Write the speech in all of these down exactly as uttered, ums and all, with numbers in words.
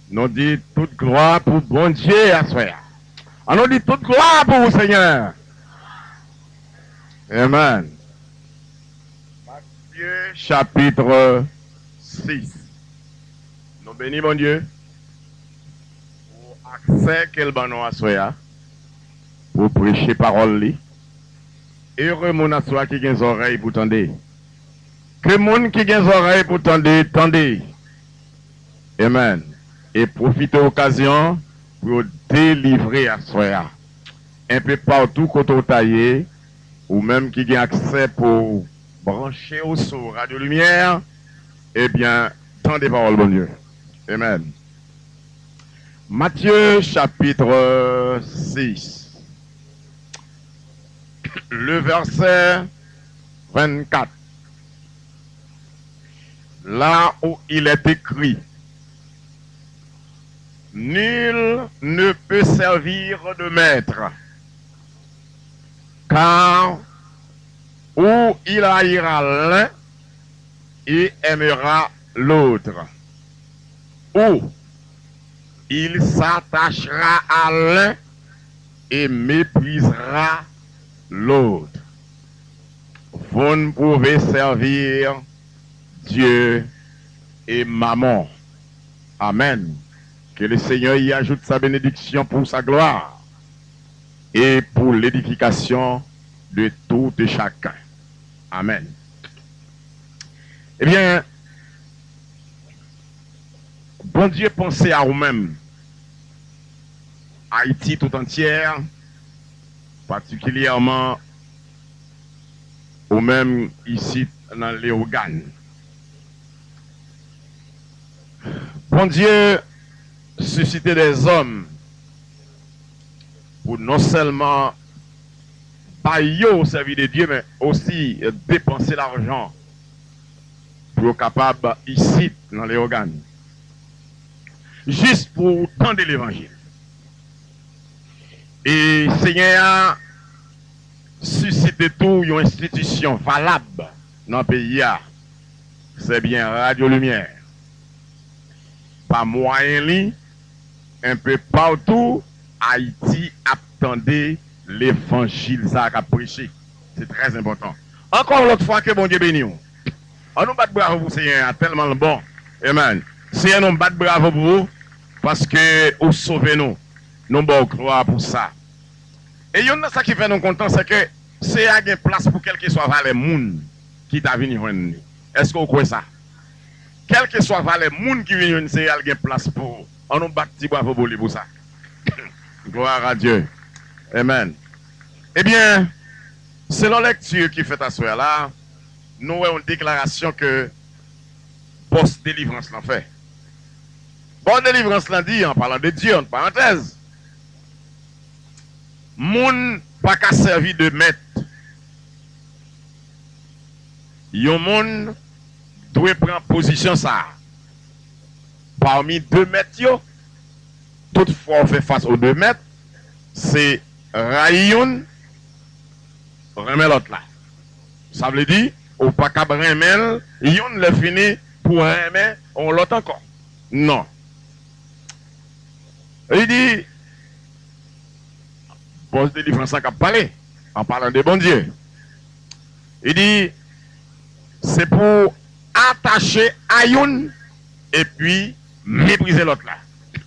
Nou di tout glwa pou Bondye aswè a. An nou di tout glwa pou ou, Senyè. Amen. Matye chapit sis. Nou beni Bondye pou aksè ke l ban nou aswè a pou preche pawòl li. Ere moun aswè a ki gen zòrèy pou tande. Ke moun ki gen zòrèy pou tande, tande. Amen. E pwofite okazyon pou yo delivre aswè a. Enpe patou kote w ta ye, ou menm ki gen aksè pou w branche w sou Radyo Limyè, ebyen, tande pawòl Bondye. Amen. Matthieu chapitre six, le verset vingt-quatre. Là où il est écrit, nul ne peut servir de maître, car ou il haïra l'un et aimera l'autre, ou il s'attachera à l'un et méprisera l'autre. Vous ne pouvez servir Dieu et Mammon. Amen. Que le Seigneur y ajoute sa bénédiction pour sa gloire et pour l'édification de tout et chacun. Amen. Ebyen, Bondye panse a ou menm, Ayiti tout antyè, patikilyèman ou menm isit nan Leyogàn. Bondye sisite dèzòm pou non sèlman bay yo sèvi de Dye, men osi depanse lajan pou yo kapab isit nan Leyogàn. Jis pou tande levanjil. E Senyè a sisite tou yon enstitisyon valab nan peyi a, se byen Radyo Limyè. Pa mwayen li, enpe patou, Ayiti ap tande levanjil sa a k ap preche. Se trè enpòtan. Ankò yon lòt fwa, ke Bondye beni w. An nou bat bravo pou Senyè a, tèlman l bon. Amen. Senyè, nou bat bravo pou ou, paske ou sove nou. Nou ba w glwa pou sa. E youn nan sa ki fè nou kontan, se ke Senyè a gen plas pou kèlkeswa valè moun ki ta vin jwenn li. Èske w kwè sa? Kèlkeswa valè moun ki vin jwenn Senyè a, l gen plas pou ou. An nou bat ti bravo pou li pou sa. Gloire à Dieu. Amen. Ebyen, selon lèkti ki fèt aswè a la, nou wè yon deklarasyon ke bòs delivrans lan fè. Bòs delivrans lan di, an palan de Dye, ant parantèz, moun pa ka sèvi de mèt. Yon moun dwe pran pozisyon sa a. Pami de mèt yo, tout fwa w fè fas o de mèt, se rayi youn, renmen lòt la. Sa vle di, ou pa kab renmen l, youn lè fini pou renmen yon lòt ankò. Non. Li di, bòs delivrans lan k ap pale, an palan de Bondye. Li di, se pou atache a youn epi meprize lòt la.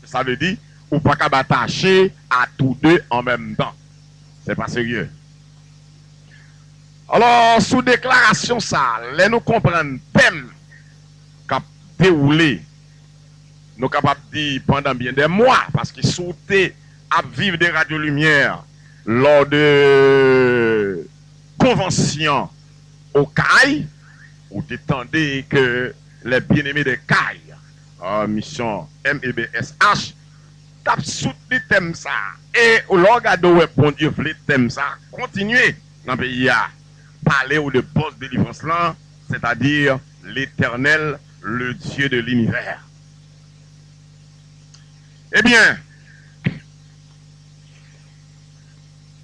Sa vle di, ou pa kab atache a tou de an menm tan. Se pa serye. Alò, sou deklarasyon sa a, lè nou konprann tèm k ap dewoule, nou kapab di pandan byen dè mwa, paske si w te ap viv de Radyo Limyè, lò de konvansyon Okay, ou te tande ke les bien-aimés de Kay, ah, misyon M E B S H, t ap soutni tèm sa a. E lè w gade, w wè Bondye vle tèm sa a kontinye nan peyi a. Pale w de bòs delivrans lan, sètadi Letènèl, le Dye de linivè. Ebyen,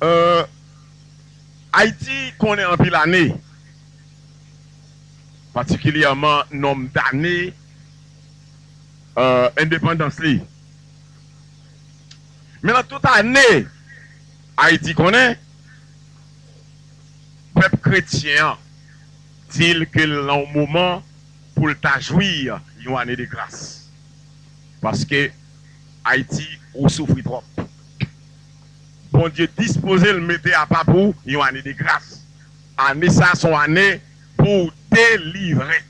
euh, Ayiti konnen anpil ane, patikilyèman nonb dane, euh, endepandans li. Men nan tout ane, Ayiti konnen, pèp kretyen an di l ke l nan yon moman pou l ta jwi yon ane de gras. Paske Ayiti, ou soufri twòp. Bondye dispoze l mete apa pou ou yon ane de gras. Ane sa a se yon ane pou w delivre.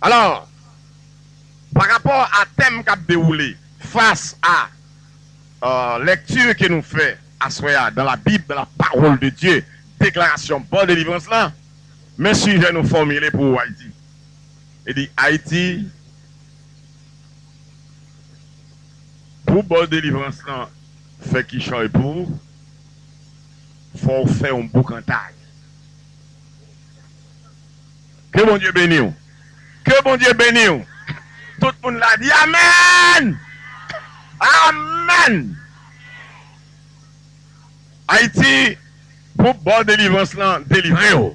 Alò, pa rapò a tèm k ap dewoule, fas a, euh, lèkti ke nou fè aswè a, dans la Bible, dans la parole de Dieu, deklarasyon bò delivrans lan, men sijè nou fòmile pou Ayiti. Li di, Ayiti, pou bò delivrans lan fè kichòy pou ou, fò w fè yon boukantay. Ke Bondye beni w. Ke Bondye beni w. Tout moun la di amèn. Amèn. Ayiti, pou bò delivrans lan delivre w.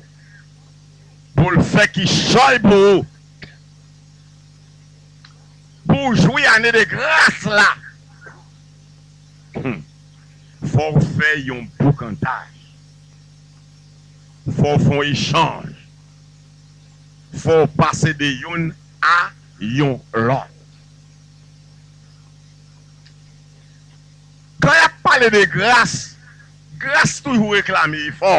Pou l fè kichòy pou ou. Pou w jwi ane de gras la. Hmm. Fò w fè yon boukantay. Fò w fè yon echanj. Fò w pase de youn a yon lòt. Kan y ap pale de gras, gras toujou reklame efò.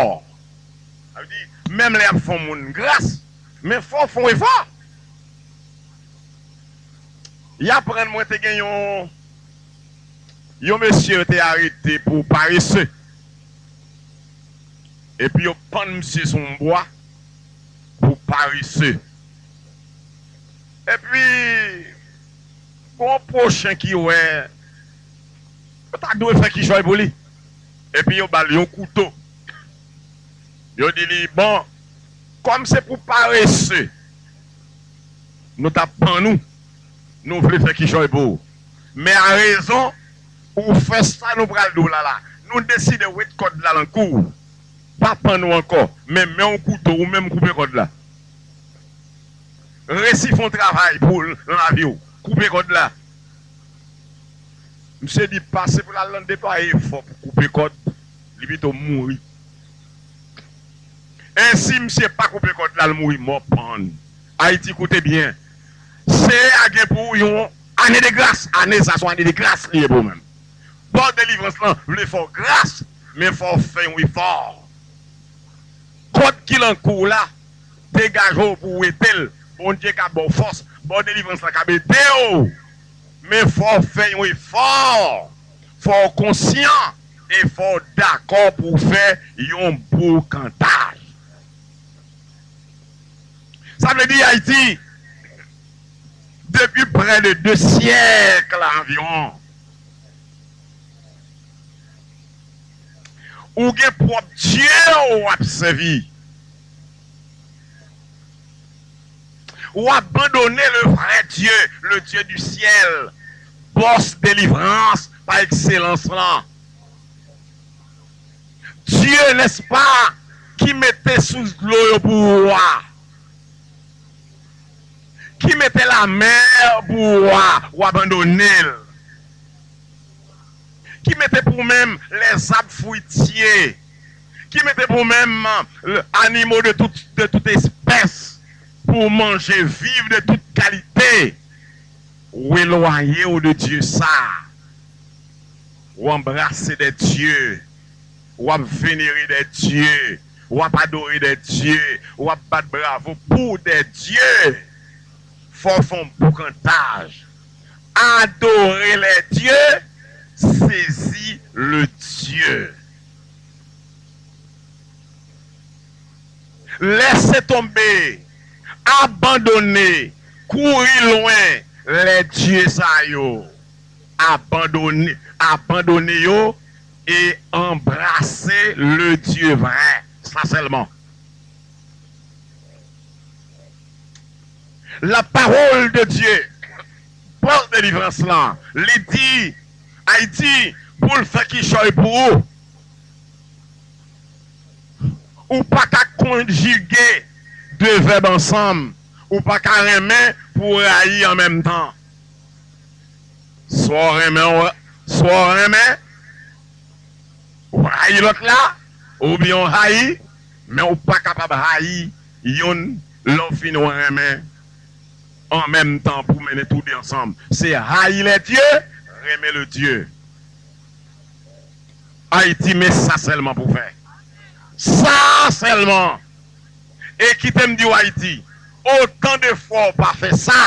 Sa vle di, menm lè y ap fè yon moun gras, men fò w fè yon efò. Y aprann mwen te gen yon, yon mesye yo te arete pou parese. Epi yo pann misye sou yon bwa pou parese. Epi, gon pwochen ki wè, yo ta dwe fè kichòy pou li. Epi yo ba l yon kouto. Yo di li, bon, kòm se pou parese, nou t ap pann ou, nou vle fè kichòy pou ou. Men a rezon, ou fè sa nou pral di w la la. Nou deside wete kòd la nan kou w. Pa pann ou ankò, men men yon kouto, ou menm koupe kòd la. Resi fè yon travay pou l nan lavi w. Koupe kòd la. Misye di pase pou l al nan deplwaye efò pou koupe kòd, li pito mouri. Ensi, misye pa koupe kòd la, l mouri mò pann. Ayiti, koute byen. Seyè a gen pou ou yon ane de gras. Ane sa, se yon ane de gras li ye pou ou menm. Bò delivrans lan vle fè w gras, men fò w fè yon efò. Kòd ki nan kou w la, degaje w pou w wete l. Bondye ka ba w fòs. Bò delivrans lan ka ede w. Men fò w fè yon efò. Fò w konsyan. E fò w dakò pou w fè yon boukantay. Sa vle di Ayiti, depi prè de de syèk anviwon, ou gen pwòp dye w ap sèvi. Ou abandone le vrai Dieu, le Dieu du ciel, bòs delivrans pa ekselans lan. Dye, nèspa, ki mete sous dlo yo pou ou a, ki mete lamè pou ou a, ou abandone l. Ki mete pou ou menm lèzab fwitye, ki mete pou ou menm, euh, animo de tout, de tout espès pou w manje, viv de tout kalite. Ou elwaye w de Dye sa. W anbrase de dye. W ap venere de dye. W ap adore de dye. W ap bat bravo pou de dye. Fò w fè yon boukantaj. Adore les dieux, saisis le Dieu. Laissez tomber, abandonner, kouri lwen lè dye sa yo. Abandone, abandone yo e anbrase le Dieu vrai. Sa sèlman. La parole de Dieu, pòt delivrans lan, li di, Ayiti, pou l fè kichòy pou ou, ou pa ka konjige de vèb ansanm, Ou pa ka renmen pou w rayi an menm tan. Swa w renmen, w- swa w renmen, w rayi lòt la, oubyen w rayi, men w pa kapab rayi youn lè w fin renmen an menm tan pou mennen tou de ansanm. Se haïs les dieux, renmen le Dieu. Ayiti, men sa sèlman pou fè. Sa sèlman. E kite m di w, Ayiti, otan de fwa w pa fè sa,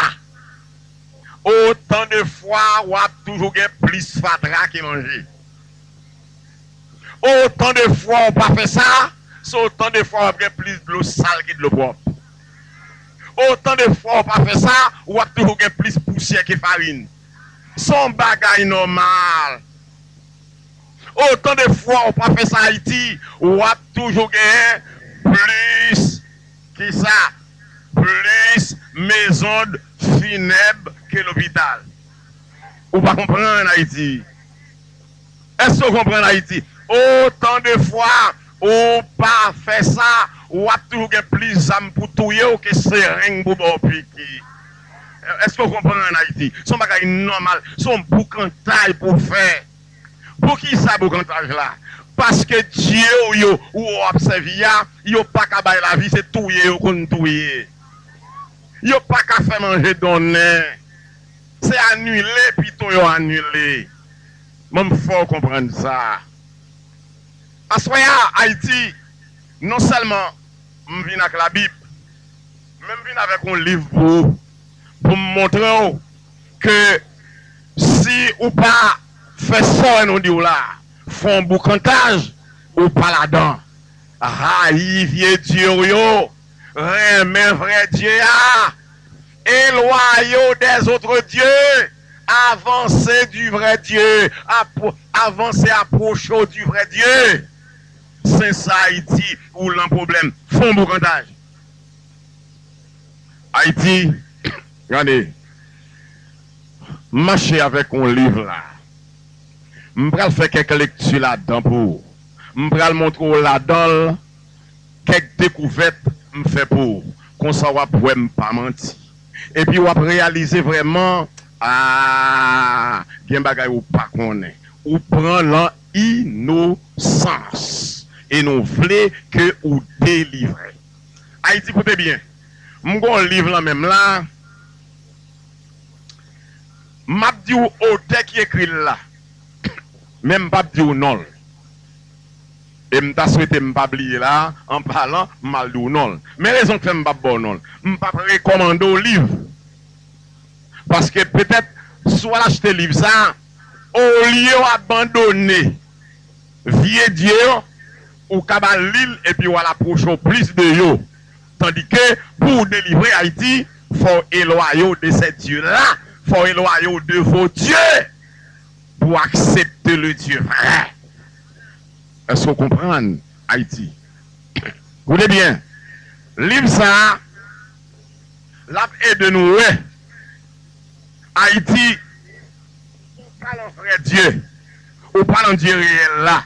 otan de fwa w ap toujou gen plis fatra ke manje. Otan de fwa w pa fè sa, se otan de fwa w ap gen plis dlo sal ke dlo pwòp. Otan de fwa w pa fè sa, w ap toujou gen plis pousyè ke farin. Se yon bagay nòmal. Otan de fwa w pa fè sa Ayiti, w ap toujou genyen plis, kisa? Plis mezon finèb ke lopital. Ou pa konprann Ayiti. Èske w konprann Ayiti? Otan de fwa ou pa fè sa, w ap toujou gen plis zam pou touye w ke sereng pou ba w piki. Èske w konprann Ayiti? Se yon bagay nòmal. Se yon boukantay pou w fè. Poukisa boukantay la? Paske dye w yo ou w ap sèvi a, yo pa ka bay lavi, se touye yo konn touye. Yo pa ka fè manje donnen. Se anile pito yo anile. Ban m fè w konprann sa. Aswè a, Ayiti, non sèlman m vin ak Labib, men m vin avèk yon liv pou ou, pou m montre w ke si ou pa fè sa nou di w la, fè yon boukantaj, ou pa ladan. Rayi vye dye w yo, renmen vrè Dye a. Éloignez-vous des autres dieux, avancez du vrai Dieu, appro- avancez, approchez du vrai Dieu. Sen sa Ayiti, ou lan pwoblèm. Fè yon boukantaj. Ayiti, gade, m mache avèk yon liv la. M pral fè kèk lekti ladan pou ou. M pral montre w ladan l kèk dekouvèt m fè pou ou. Konsa w ap wè m pa manti. Epi w ap reyalize vrèman, a, gen bagay ou pa konnen. Ou pran lan inosans. E nou vle ke ou delivre. Ayiti, koute byen. M gon liv lan men m la. M ap di w otè ki ekri l la. Men m p ap di w non l. E m ta swete m pa bliye la, an palan, m al di w non l. Men rezon k fè m p ap ba w non l. M p ap rekòmande w liv. Paske petèt, si w al achte liv sa, olye w abandone vye dye yo, ou ka ba l li l epi w al apwoche w plis de yo. Tandike, pou w delivre Ayiti, fò w elwaye w de ces dieux-là, fò w elwaye w de fo dye pou w aksepte le Dye vrè. Èske w konprann, Ayiti? Koute byen, liv sa a, l ap ede nou wè Ayiti, ou pa nan vrè Dye, ou pa nan Dye reyèl la.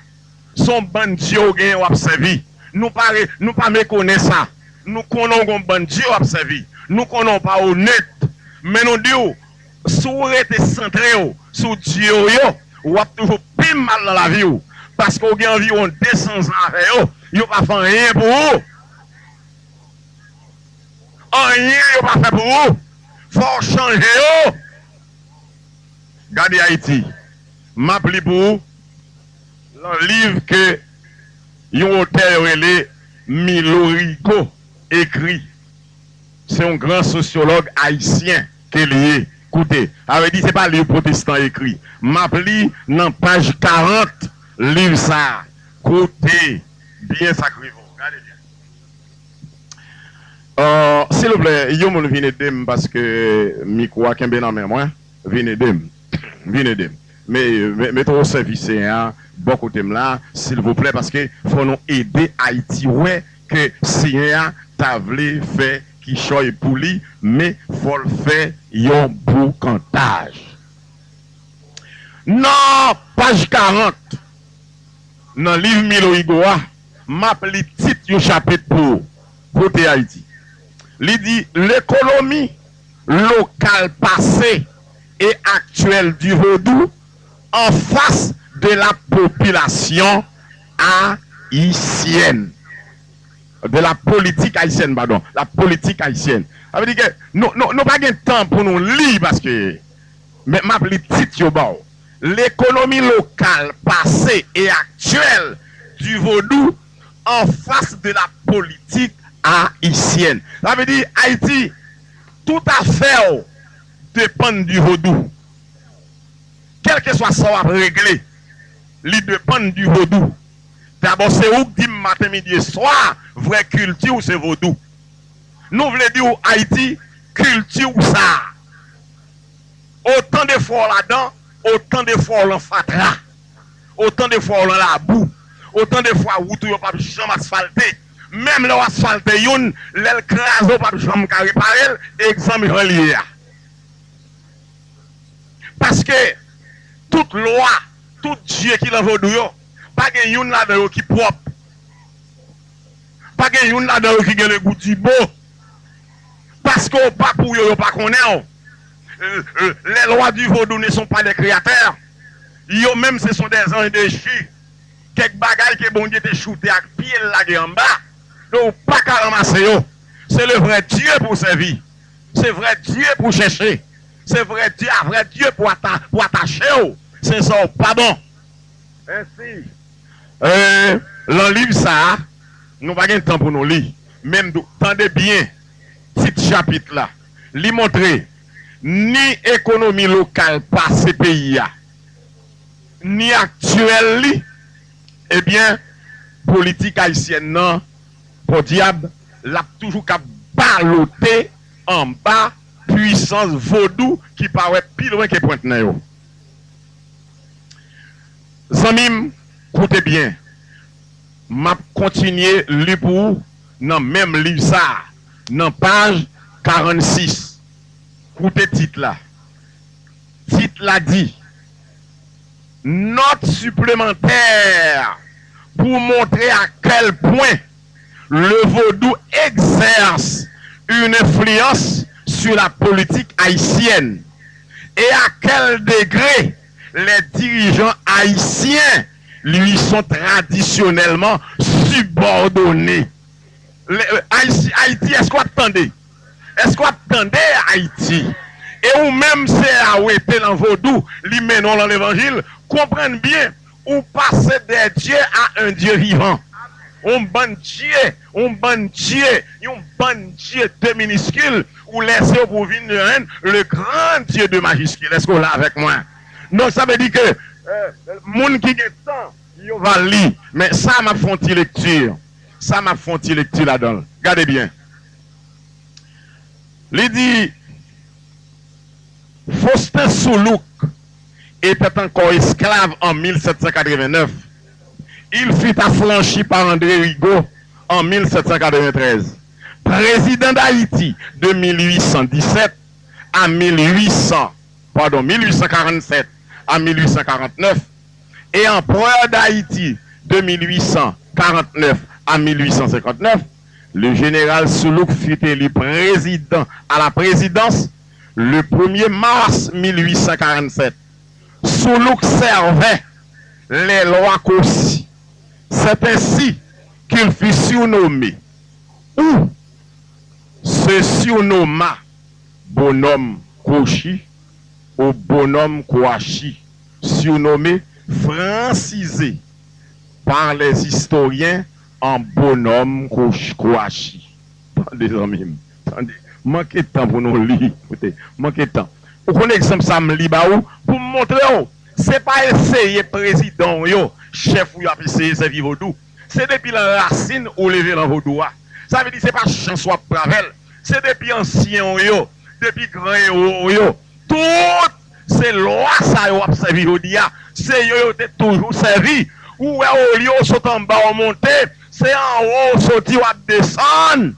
Se yon bann dye w genyen w ap sèvi. Nou pa re, nou pa mekonnen sa. Nou konnen w gon bann dye w ap sèvi. Nou konnen w pa onèt. Men nou di w, si w rete santre w sou dye w yo, w ap toujou pi mal nan lavi w. Paske w gen anviwon de san zan avè yo, yo pa fè anyen pou ou. Anyen yo pa fè pou ou. Fò w chanje yo. Gade Ayiti. M ap li pou ou lan liv ke yon otè yo rele Milo Rigaud ekri. Se yon gran sosyològ ayisyen ke li ye. Koute, sa vle di se pa liv pwotestan ekri. M ap li nan paj karant liv sa a. Koute byen sa k rive w. Gade byen. Euh, silvouplè, yon moun vin ede m paske mikwo a kenbe nan men mwen. Vin ede m. Vin ede m. Me, me, mete w o sèvis Senyè a bò kote m la, silvouplè, paske fò nou ede Ayiti wè ke Senyè a ta vle fè kichòy pou li, men fò l fè yon boukantaj. Nan paj karant, nan liv Milo Rigaud a, m ap li tit yon chapit pou ou. Koute Ayiti. Li di, l'économie locale passée et actuelle du vaudou en face de la population haïtienne. De la politique haïtienne, pardon. La politique haïtienne. Sa vle di ke nou, nou, nou pa gen tan pou nou li, paske, men m ap li tit yo ba w. L'économie locale passée et actuelle du vaudou en face de la politique haïtienne. Sa vle di, Ayiti, tout afè w depann di vodou. Kèlkeswa sa w ap regle, li depann di vodou. Dabò, se ou k di m maten, midi e swa, vrè kilti w se vodou. Nou vle di w Ayiti, kilti w sa a. Otan de fwa w ladan, otan de fwa w lan fatra, otan de fwa w lan labou, otan de fwa wout ou yo p ap janm asfalte. Menm lè w asfalte youn, lè l kraze, w p ap janm ka repare l, egzanp jan l ye a. Paske tout lwa, tout dye ki lan vodou yo, pa gen youn ladan yo ki pwòp. Pa gen youn ladan yo ki gen le goût du beau. Paske w pa pou yo, yo pa konnen w. Euh, euh, les lois du vaudou ne sont pas des créateurs. Yo menm, ce sont des anges déchus. Kèk bagay ke Bondye te choute ak pye l lage anba, nou pa ka ranmase yo. Se le vrè Dye pou w sèvi. Se vrè Dye pou w chèche. Se vrè Dye, a vrè Dye pou w ata-, pou w atache w. Sen sa w pa bon. Ensi, euh, lan liv sa a, nou pa gen tan pou nou li. Men m di w, tande byen tit chapit la. Li montre ni ekonomi lokal pase peyi a, ni aktyèl li, ebyen, politik ayisyèn nan, podyab, l ap toujou k ap balote anba pwisans vodou ki pa wè pi lwen ke pwent nen yo. Zanmi m, koute byen. M ap kontinye li pou ou nan menm liv sa a, nan paj karannsis. Koute tit la. Tit la di, note supplémentaire pour montrer à quel point le vaudou exerce une influence sur la politique haïtienne et à quel degré les dirigeants haïtiens lui sont traditionnellement subordonnés. Ayiti, Ayiti, èske w ap tande? Èske w ap tande, Ayiti? E ou menm, se a w rete nan vodou, li mennen w nan levanjil. Konprann byen, ou pase de Dye a un Dye vivan. Yon bann dye, yon bann dye, yon bann dye de miniskil, ou lese yo pou vin jwenn le grand Dieu de majiskil. Èske w la avèk mwen? Donk, sa vle di ke, euh, moun ki gen tan, yo va li. Men sa, m ap fè yon ti lekti. Sa, m ap fè yon ti lekti ladan l. Gade byen. Li di, Faustin Soulouque était encore esclave en mille sept cent quatre-vingt-neuf. Il fut affranchi par André Rigaud en mille sept cent quatre-vingt-treize. Président d'Haïti de mille huit cent dix-sept à mille huit cents, pardon, mille huit cent quarante-sept à mille huit cent quarante-neuf, et empereur d'Haïti de mille huit cent quarante-neuf à mille huit cent cinquante-neuf, le général Soulouque fut élu président à la présidence le premier mars mille huit cent quarante-sept. Soulouque servait les lois Cossy. C'est ainsi qu'il fut surnommé ou se surnomma Bonhomme Cauchy ou Bonhomme Kouachi, surnommé, francisé par les historiens en Bonhomme Kouch-, Kouachi. Tande, zanmi m, tande. Manke tan pou nou li. Koute, manke tan. Ou konn egzanp sa m li ba ou pou m montre w, se pa eseye prezidan w yo, chèf ou yo ap eseye sèvi vodou. Se depi lan rasin ou leve lan vodou a. Sa vle di se pa chans w ap pran avè l. Se depi ansyen w yo, depi gran ewo w yo. Tout se lwa sa yo w ap sèvi jodi a. Se yo yo te toujou sèvi. Ou wè olye w sot anba w monte, se anwo w soti w ap desann.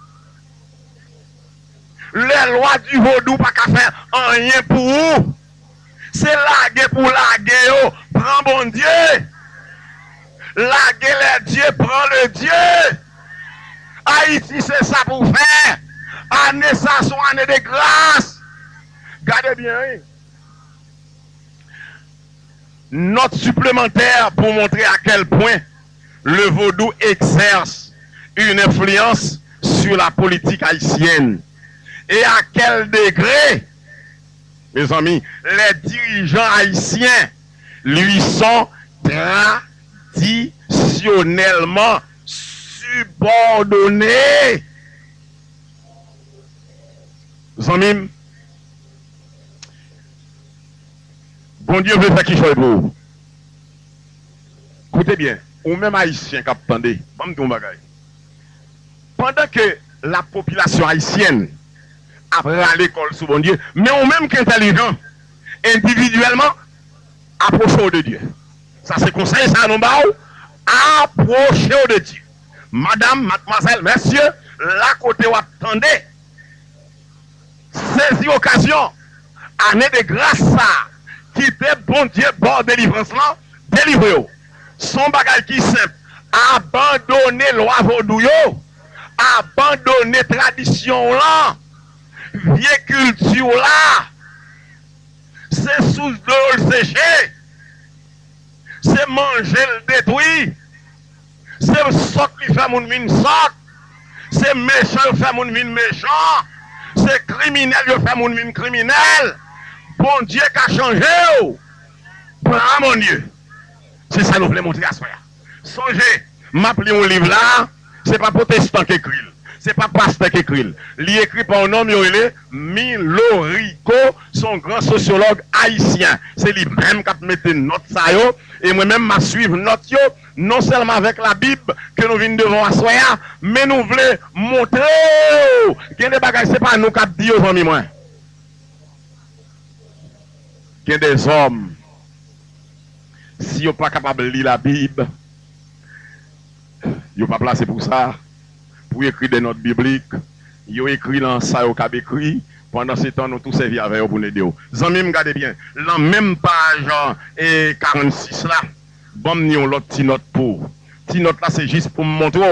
Lè lwa di vodou pa ka fè anyen pou ou. Se lage pou lage yo. Pran Bondye. Lage lè Dye, pran le Dye. Ayiti, se sa pou fè. Ane sa a se yon ane de gras. Gade byen, wi. Note supplémentaire pour montrer à quel point le vaudou exerce une influence sur la politique haïtienne et à quel degré, mes amis, les dirigeants haïtiens lui sont traditionnellement subordonnés. Zanmi m, Bondye vle fè kichòy pou ou. Koute byen, ou menm Ayisyen k ap tande, ban m di w yon bagay. Pandan ke la popilasyon ayisyèn ap rale kò l sou Bondye, men ou menm ki entèlijan, endividyèlman, apwoche w de Dye. Sa se konsèy sa nou ba w, apwoche w de Dye. Madanm, madmwazèl, mesye, la kote w ap tande, sezi okazyon, ane de gras sa a, kite Bondye ba w delivrans lan, delivre w. Se yon bagay ki senp. Abandone lwa vodou yo. Abandone tradisyon w lan. Vye kilti w la. Se sous dlo yo l seche. Se manje l detwi. Se sòt li fè moun vin sòt. Se mechan yo fè moun vin mechan. Se kriminèl yo fè moun vin kriminèl. Bondye ka chanje w. Bra Bondye. Se sa nou vle montre aswè a. Sonje, m ap li yon liv la, se pa pwotestan k ekri l, se pa pastè k ekri l. Li ekri pa yon nonm yo rele Milo Rico, se yon gran sosyològ ayisyen. Se li menm k ap mete nòt sa yo, e mwen menm m ap swiv nòt yo, non sèlman avèk Labib ke nou vin devan w aswè a, men nou vle montre w. Gen de bagay se pa nou k ap di yo, zanmi mwen. Gen dèzòm, si yo pa kapab li Labib, yo pa plase pou sa, pou ekri de nòt biblik, yo ekri lan sa yo kab ekri, pandan se tan nou tou sèvi avè yo pou n ede w. Zanmi m, gade byen, lan menm paj, e, karannsis la, ban m ni yon lòt ti nòt pou ou. Ti nòt la se jis pou m montre w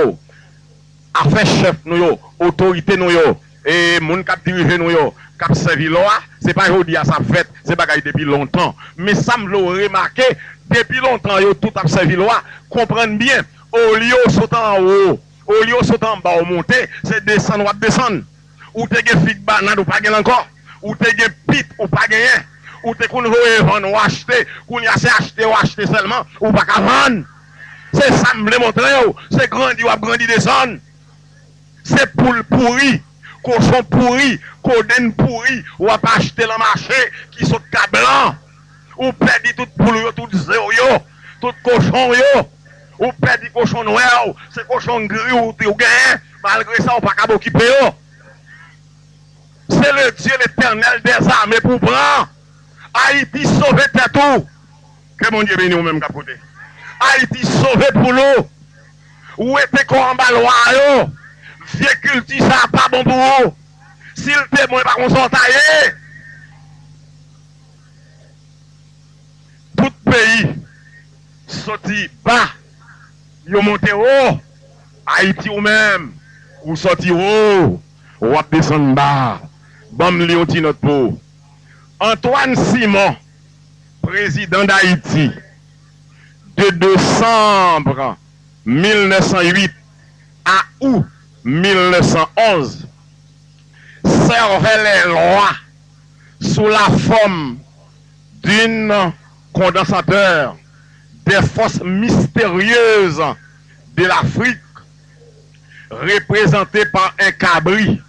afè chèf nou yo, otorite nou yo, e moun k ap dirije nou yo, k ap sèvi lwa, se pa jodi a sa ap fèt, se bagay depi lontan. Men sa m vle w remake, depi lontan yo tout ap sèvi lwa, konprann byen, olye w sot anwo, olye w sot anba w monte, se desann w ap desann. Ou te gen fig, banann, ou pa gen l ankò. Ou te gen pit, ou pa genyen. Ou te konn voye vann, ou achte. Kounye a se achte, ou achte sèlman, ou pa ka vann. Se sa m vle montre w. Se grandi w ap grandi desann. Se poul pouri, kochon pouri, kodenn pouri, w ap achte lan mache ki sot Kablan. Ou pèdi tout poul ou yo, tout ze w yo, tout kochon w yo. Ou pèdi kochon nwè w, se kochon gri w, ou genyen. Malgre sa, ou pa kab okipe yo. Se le Dye Letènèl dèzame pou pran. Ayiti, sove tèt ou. Ke Bondye beni w menm k ap koute. Ayiti, sove poul ou. Wete kò w anba lwa yo. Vye kilti sa a pa bon pou ou. Si l te bon, e pa konsa w ta ye. Tout peyi soti ba, yo monte wo. Ayiti, ou menm, ou soti wo, w ap desann ba. Ban m li yon ti nòt pou ou. Antoine Simon, président d'Haïti, de décembre mille neuf cent huit à août mille neuf cent onze, servait les lois sous la forme d'un condensateur, des forces mystérieuses de l'Afrique, représentées par un cabri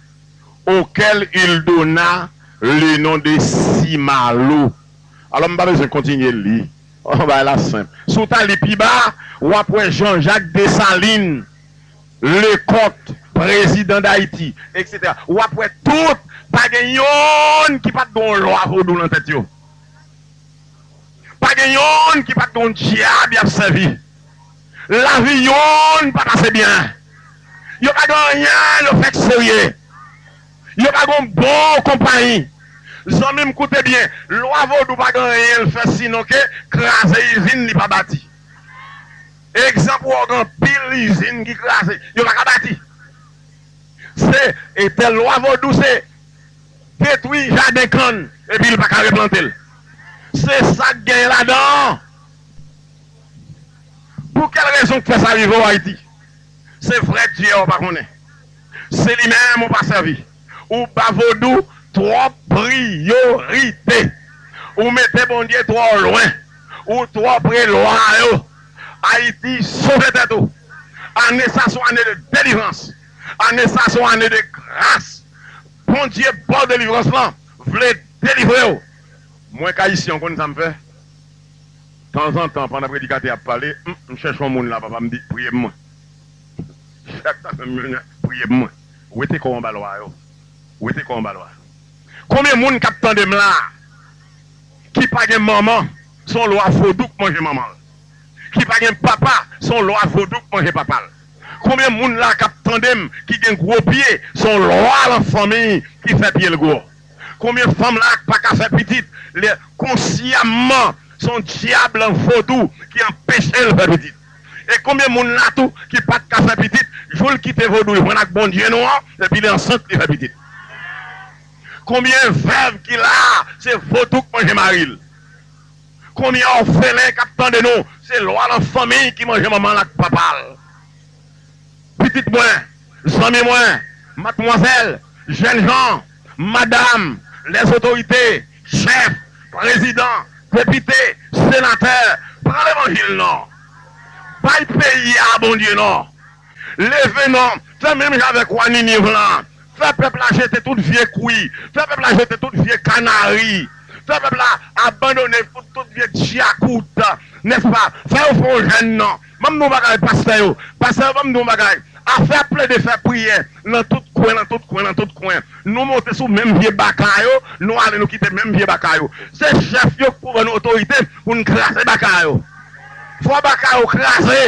auquel il donna le nom de Simalo. Alò, m pa bezwen kontinye li. Bagay la senp. Si w ta li pi ba, w ap wè Jean-Jacques Dessalines, Lecoq, prezidan Dayiti, et cetera. W ap wè tout, pa gen yonn ki pa t gen yon lwa vodou nan tèt yo. Pa gen yonn ki pa t gen yon dyab y ap sèvi. Lavi yonn pa pase byen. Yo pa gen anyen yo fè k serye. Yo pa gen yon bon konpayi. Zanmi m, koute byen, lwa vodou pa gen anyen l fè sinon ke kraze izin li pa bati. Egzanp, ou wè gen anpil izin ki kraze, yo pa ka bati. Se, e tèl lwa vodou se detwi jaden kann epi l pa ka replante l. Se sa k genyen ladan an. Pou kèl rezon k fè sa rive w Ayiti? Se vrè Dye a w pa konnen. Se li menm ou pa sèvi. Ou ba vodou twòp priyorite. Ou mete Bondye twò lwen. Ou twò pre lwa yo. Ayiti, sove tèt ou. Ane sa se yon ane de delivrans. Ane sa se yon ane de gras. Bondye ba w delivrans lan vle delivre w. Mwen k Ayisyen, w konn sa m fè? Tanzantan, pandan predikatè ap pale, m, m chèche yon moun la, papa, m di, "Priye pou mwen." Chak ta fè m jwenn, "Priye pou mwen." Wete kò w anba lwa yo. Wete kò w anba lwa yo. Konbyen moun k ap tande m la ki pa gen manman, se yon lwa vodou k manje manman l? Ki pa gen papa, se yon lwa vodou k manje papa l? Konbyen moun la k ap tande m ki gen gwo pye, se yon lwa lan fanmi ki fè pye l gwo? Konbyen fanm la k pa ka fè pitit, lè konsyamman se yon dyab lan vodou ki anpeche l fè pitit? E konbyen moun la tou ki pa t ka fè pitit, jou l kite vodou, l jwenn ak Bondye nou an, epi li ansent, li fè pitit? Konbyen vèv ki la, se vodou k manje mari l? Konbyen òfelen k ap tande nou, se lwa lan fanmi ki manje manman l ak papa l? Pitit mwen, zanmi mwen, madmwazèl, jènjan, madanm, lèzotorite, chèf, prezidan, depite, senatè, pran levanjil non. Bay peyi a Bondye non. Leve non. Fè menm jan avèk wa Niniv lan. Fè pèp la jete tout vye kwi. Fè pèp la jete tout vye kanari. Fè pèp la abandone tout, tout vye dyakout. Nèspa? Fè yo fè yon jèn non. Ban m di yon bagay, pastè yo. Pastè yo, ban m di yon bagay. Afè ap plede fè priyè nan tout kwen, nan tout kwen, nan tout kwen. Nou monte sou menm vye baka yo, nou ale nou kite menm vye baka yo. Se chèf yo k pou ban nou otorite pou n kraze baka yo. Fò baka yo kraze.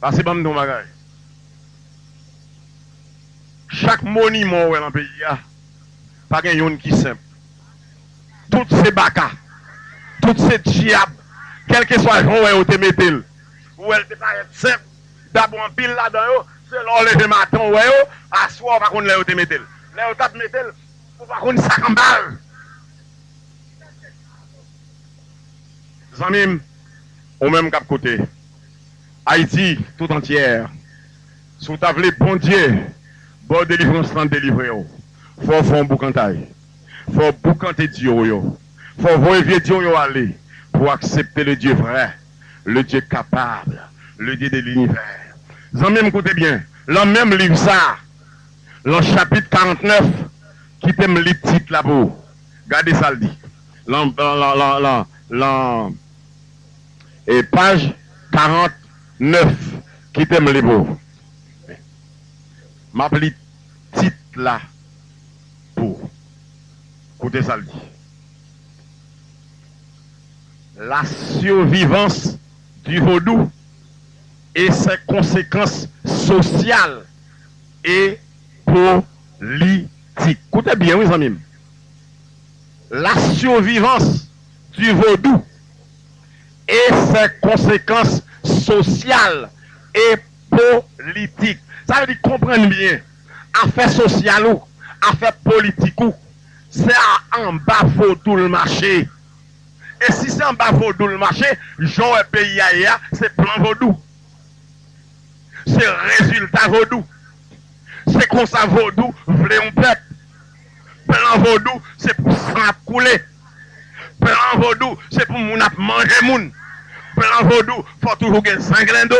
Pase ban m di yon bagay. Chak moniman w wè nan peyi a, pa gen youn ki senp. Tout se baka. Tout se dyab. Kèlkeswa jan w wè yo te mete l. Ou wè l te parèt senp. Dabò anpil ladan yo, se lè w leve maten w wè yo, aswè w pa konn lè yo te mete l. Lè yo t ap mete l, ou pa konn sa k anba l. Zanmi m, ou menm k ap koute, Ayiti tout antyè, si w ta vle Bondye ba w delivrans lan delivre w, fò w fè yon boukantay. Fò w boukante dye w yo. Fò w voye vye dye w yo ale pou w aksepte le Dieu vrai, le Dieu capable, le Dieu de l'univers. Zanmi m, koute byen. Lan menm liv sa a, lan chapit karantnèf, kite m li tit la pou ou. Gade sa l di. Lan, lan, lan, lan, lan, lan, e paj karantnèf, kite m li pou ou. M ap li tit la pou ou. Koute sa l di. La survivance du vaudou et ses conséquences sociales et politiques. Koute byen, wi, zanmi m. La survivance du vaudou et ses conséquences sociales et politiques. Sa vle di, konprann byen, afè sosyal ou, afè politik ou, se a, anba vodou l mache. E si se anba vodou l mache, jan w wè peyi a ye a, se plan vodou. Se rezilta vodou. Se konsa vodou vle yon pèp. Plan vodou se pou san ap koule. Plan vodou se pou moun ap manje moun. Plan vodou fò toujou gen zanglendo.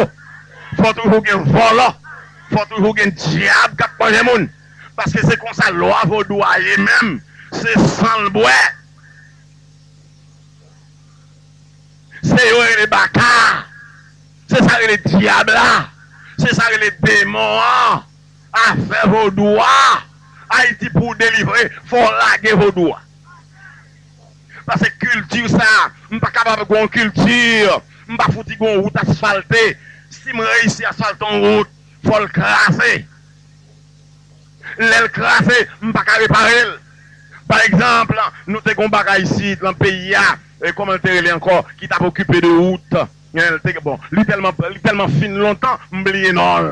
Fò toujou gen vòlò. Fò toujou gen dyab k ap manje moun. Paske se konsa lwa vodou a ye menm. Se san l bwè. Se yo rele baka. Se sa rele dyab la. Se sa rele demon an. Afè vodou a. Ayiti pou w delivre, fò w lage vodou a. Paske kilti sa, m pa kapab gen yon kilti, m pa fouti gen yon wout asfalte. Si m reyisi asfalte yon wout, fò l kraze. Lè l kraze, m pa ka repare l. Pa egzanp, nou te gen yon bagay isit, lan peyi a, e kòman l te rele ankò, ki t ap okipe de wout. Li te, bon, li tèlman, li tèlman fin lontan, m bliye non l.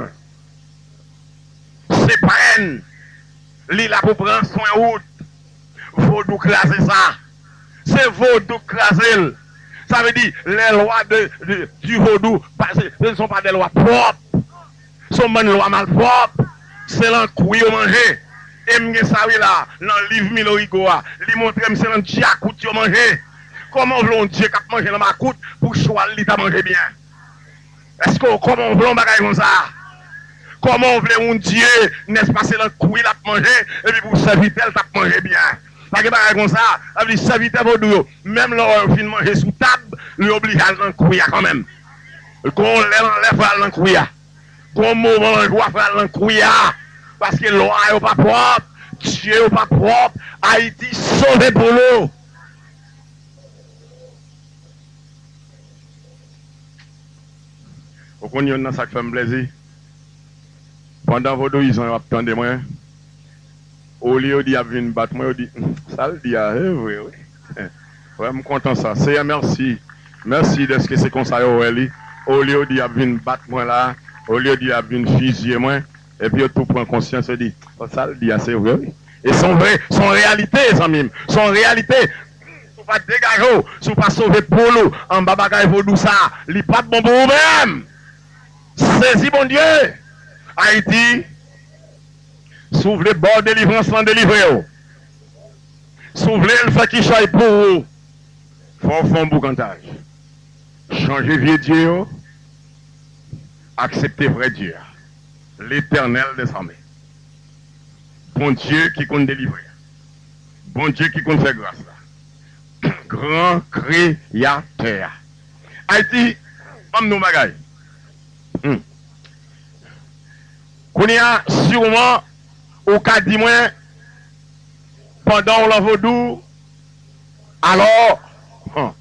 Se prenn. Li la pou pran swen ou. Vodou kraze sa. Se vodou k kraze l. Sa vle di, les lois de, de, du vodou, pa, ce ne sont pas des lois propres. Se yon bann lwa malpwòp. Se lan kwi yo manje. E m gen sa wi la, nan liv Milo Rigaud a. Li montre m se lan dyakout yo manje. Kòman w vle yon Dye k ap manje lan makout pou chwal li ta manje byen? Èske w, kòman w vle yon bagay konsa? Kòman w vle yon Dye, nèspa, se lan kwi l ap manje, epi pou sèvitè l t ap manje byen? Pa gen bagay konsa. Sa vle di sèvitè vodou yo, menm lè yo fin manje sou tab, yo oblije al nan kwi a kanmenm. Gon lè, lan lè fò y al nan kwi a. Gon moman lan jou a fò y al nan kwi a. Paske lwa yo pa pwòp, Dye yo pa pwòp. Ayiti sove pou nou. Ou konn youn nan sa k fè m plezi? Pandan vodouyizan yo ap tande mwen, olye yo di y ap vin bat mwen, yo di, "Sa l di a, se vre, wi." Wè, m kontan sa. Seyè, mèsi. Mèsi dèske se konsa yo wè li. Olye yo di y ap vin bat mwen la, olye yo di y ap vin fizye mwen, epi yo tou pran konsyans, yo di, "Sa l di a, se vre, wi." E se yon vre, se yon reyalite, zanmi m. Se yon reyalite. Si w pa degaje w, si w pa sove poul ou anba bagay vodou sa, li p ap bon pou ou menm. Sezi Bondye! Ayiti, si w vle ba w delivrans lan, delivre w. Si w vle l fè kichòy pou ou, fò w fè yon boukantaj. Chanje vye dye yo, aksepte vrè Dye a, Letènèl dèzame. Bondye ki konn delivre a, Bondye ki konn fè gras la, gran Kreyatè a. Ayiti, ban m di w yon bagay. Hmm. Kounye a, siman, ou ka di mwen, pandan w lan vodou, alò, hmm,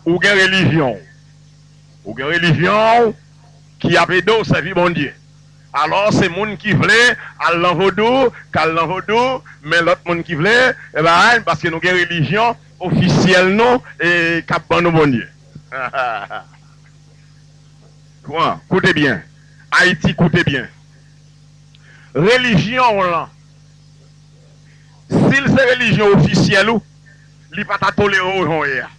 ou gen relijyon w. Ou gen relijyon w ki ap ede w sèvi Bondye. Alò, se moun ki vle al nan vodou, k al nan vodou, men lòt moun ki vle, e bay, paske nou gen relijyon ofisyèl nou, e k ap ban nou Bondye. Pran, koute byen. Ayiti, koute byen. Relijyon w lan, si l se relijyon ofisyèl ou, li pa ta tolere w jan w ye a.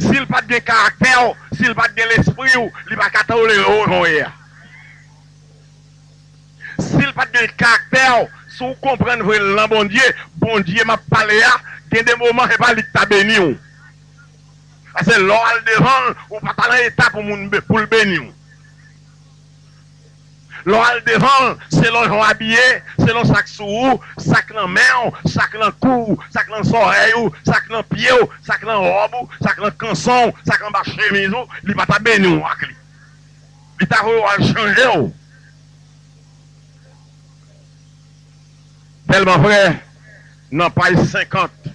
Si l pa t gen karaktè w, si l pa t gen lespri w, li pa ka tolere w jan w ye a. Si l pa t gen karaktè w, si w konprann vre l nan Bondye, Bondye m ap pale a, gen de moman se pa li k ta beni w. Paske lè w al devan l, ou pa ta nan eta pou moun be-, pou l beni w. Lè w al devan l, selon jan w abiye, selon sa k sou ou, sa k nan men w, sa k nan kou w, sa k nan zòrèy ou, sa k nan pye w, sa k nan wòb ou, sa k nan kanson w, sa k anba chemiz ou, li pa ta beni w ak li. Li ta voye w al chanje w. Tèlman vrè, nan paj senkant,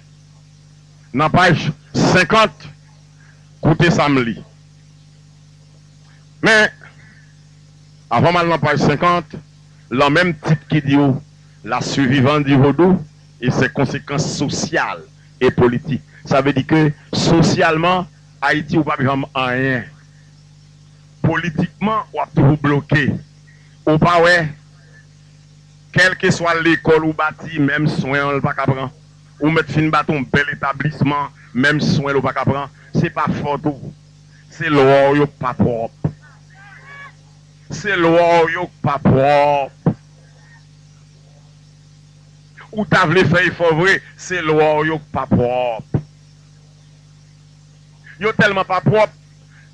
nan paj senkant, koute sa m li. Men, avan m al nan paj senkant, lan menm tit ki di w, La survivance du vaudou et ses conséquences sociales et politiques. Sa vle di ke sosyalman, Ayiti, ou p ap janm anyen. Politikman, w ap toujou bloke. Ou pa wè, kèlkeswa lekòl ou bati, menm swen an, l pa ka pran. Ou mèt fin bati yon bèl etablisman, menm swen l ou pa ka pran. Se pa fòt ou. Se lwa w yo k pa pwòp. Se lwa w yo k pa pwòp. Ou ta vle fè efò vre, se lwa w yo k pa pwòp. Yo tèlman pa pwòp,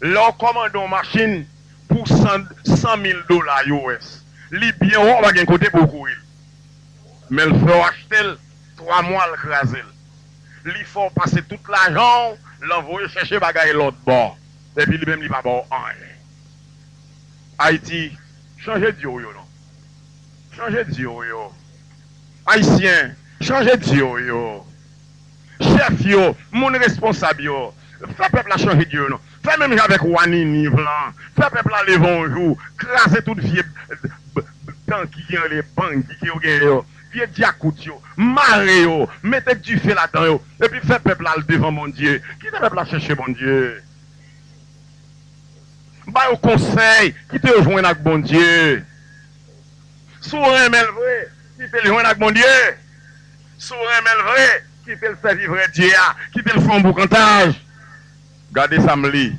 lè w kòmande yon machin pou san, san mil dola U S, li byen wo, pa gen kote pou w kouri l. Men l fè w achte l, twa mwa l kraze l. Li fè w pase tout lajan w, l anvoye chèche bagay lòt bò. Epi li menm li pa ba w anyen. Ayiti, chanje dye w yo non. Chanje dye w yo. Ayisyen, chanje dye w yo. Chèf yo, moun responsab yo, fè pèp la chanje dye yo non. Fè menm jan avèk wa Niniv lan. Fè pèp la leve yon jou, kraze tout vye b-, b-, b-, tanki ki rele bangi ke yo genyen yo. Vye dyakout yo, mare yo, mete dife ladan yo, epi fè pèp la al devan Bondye. Kite pèp la chèche Bondye. M ba yo konsèy, kite yo jwenn ak Bondye. Si w renmen l vre, kite l jwenn ak Bondye. Si w renmen l vre, kite l sèvi vrè Dye a, kite l fè yon boukantaj. Gade sa m li.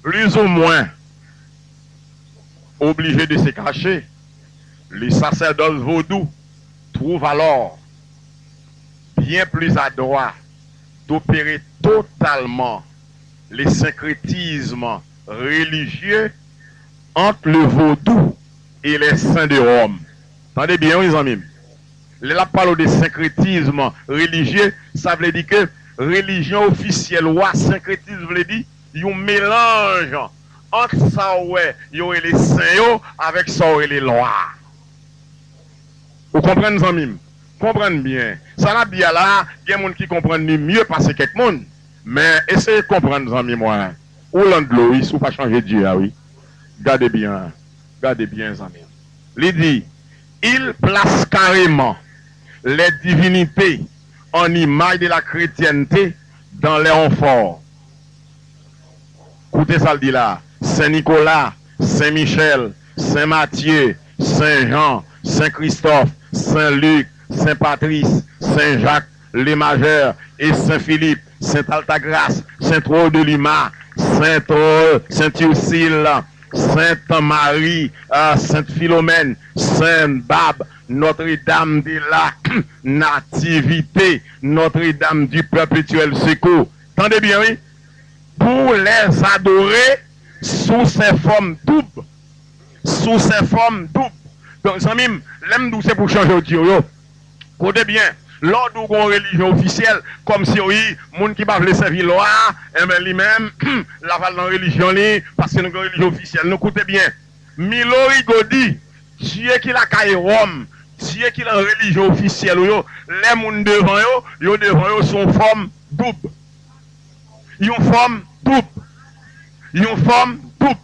Plus ou moins obligé de se cacher, le sacerdoce vaudou trouve alors bien plus adroit d'opérer totalement le syncrétisme religieux entre le vaudou et les saints de Rome. Tande byen, wi, zanmi m. Lè l ap pale w de synkretism relijye, sa vle di ke relijyon ofisyèl ou a, synkretism vle di yon melanj ant sa w wè yo rele sen yo avèk sa w rele lwa. Ou konprann, zanmi m? Konprann byen. Sa n ap di a la, gen moun ki konprann li mye pase kèk moun. Men, eseye konprann, zanmi mwen. Ou lan dlo, wi, si w pa chanje Dye a, wi. Gade byen. Gade byen, zanmi m. Li di, il place carrément les divinités en image de la chrétienté dans les onphores. Koute sa l di la, Sen Nikola, Sen Michèl, Sen Matye, Sen Jan, Sen Kristòf, Sen Lik, Sen Patris, Sen Jak, Lemajè, e Sen Filip, Sent Altagras, Sent Wòl de Lima, Sent Wòl, Sent Isil, Sent Mari, a, Sent Filomèn, Sent Bab, Nòtredam de la Nativite, Nòtredam di Pèpetyèl Sekou. Tande byen, wi. Pour les adorer sous ces formes doubles. Sous ces formes doubles. Donk, zanmi m, lè m di w se pou chanje w di yo, yo. Koute byen, lè w di w gen yon relijyon ofisyèl, kòmsi wi, moun ki pa vle sèvi lwa a, enben li menm, l ap al nan relijyon li, paske nou gen yon relijyon ofisyèl. Nou koute byen. Milo Rigaud di, Dye ki lakay Wòm, Dye ki nan relijyon ofisyèl ou yo, lè moun devan yo, yo devan yo sou yon fòm doub. Yon fòm doub. Yon fòm doub.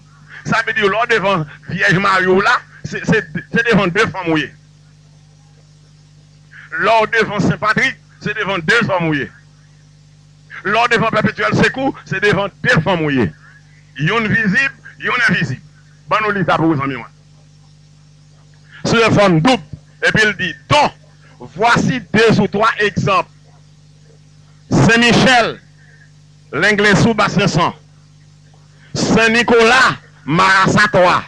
Sa vle di, lè w devan Vyèj Mari w la, se, se, se devan de fanm ou ye. Lè w devan Sen Patrik, se devan de zòm ou ye. Lè w devan Pèpetyèl Sekou, se devan de fanm ou ye. Youn vizib, youn envizib. Ban nou li sa pou ou, zanmi mwen. Sou yon fòm doub, epi l di, dont voici deux ou trois exemples. Sen Michèl, Lenglensou, Basensan. Sen Nikola, Marasa twa.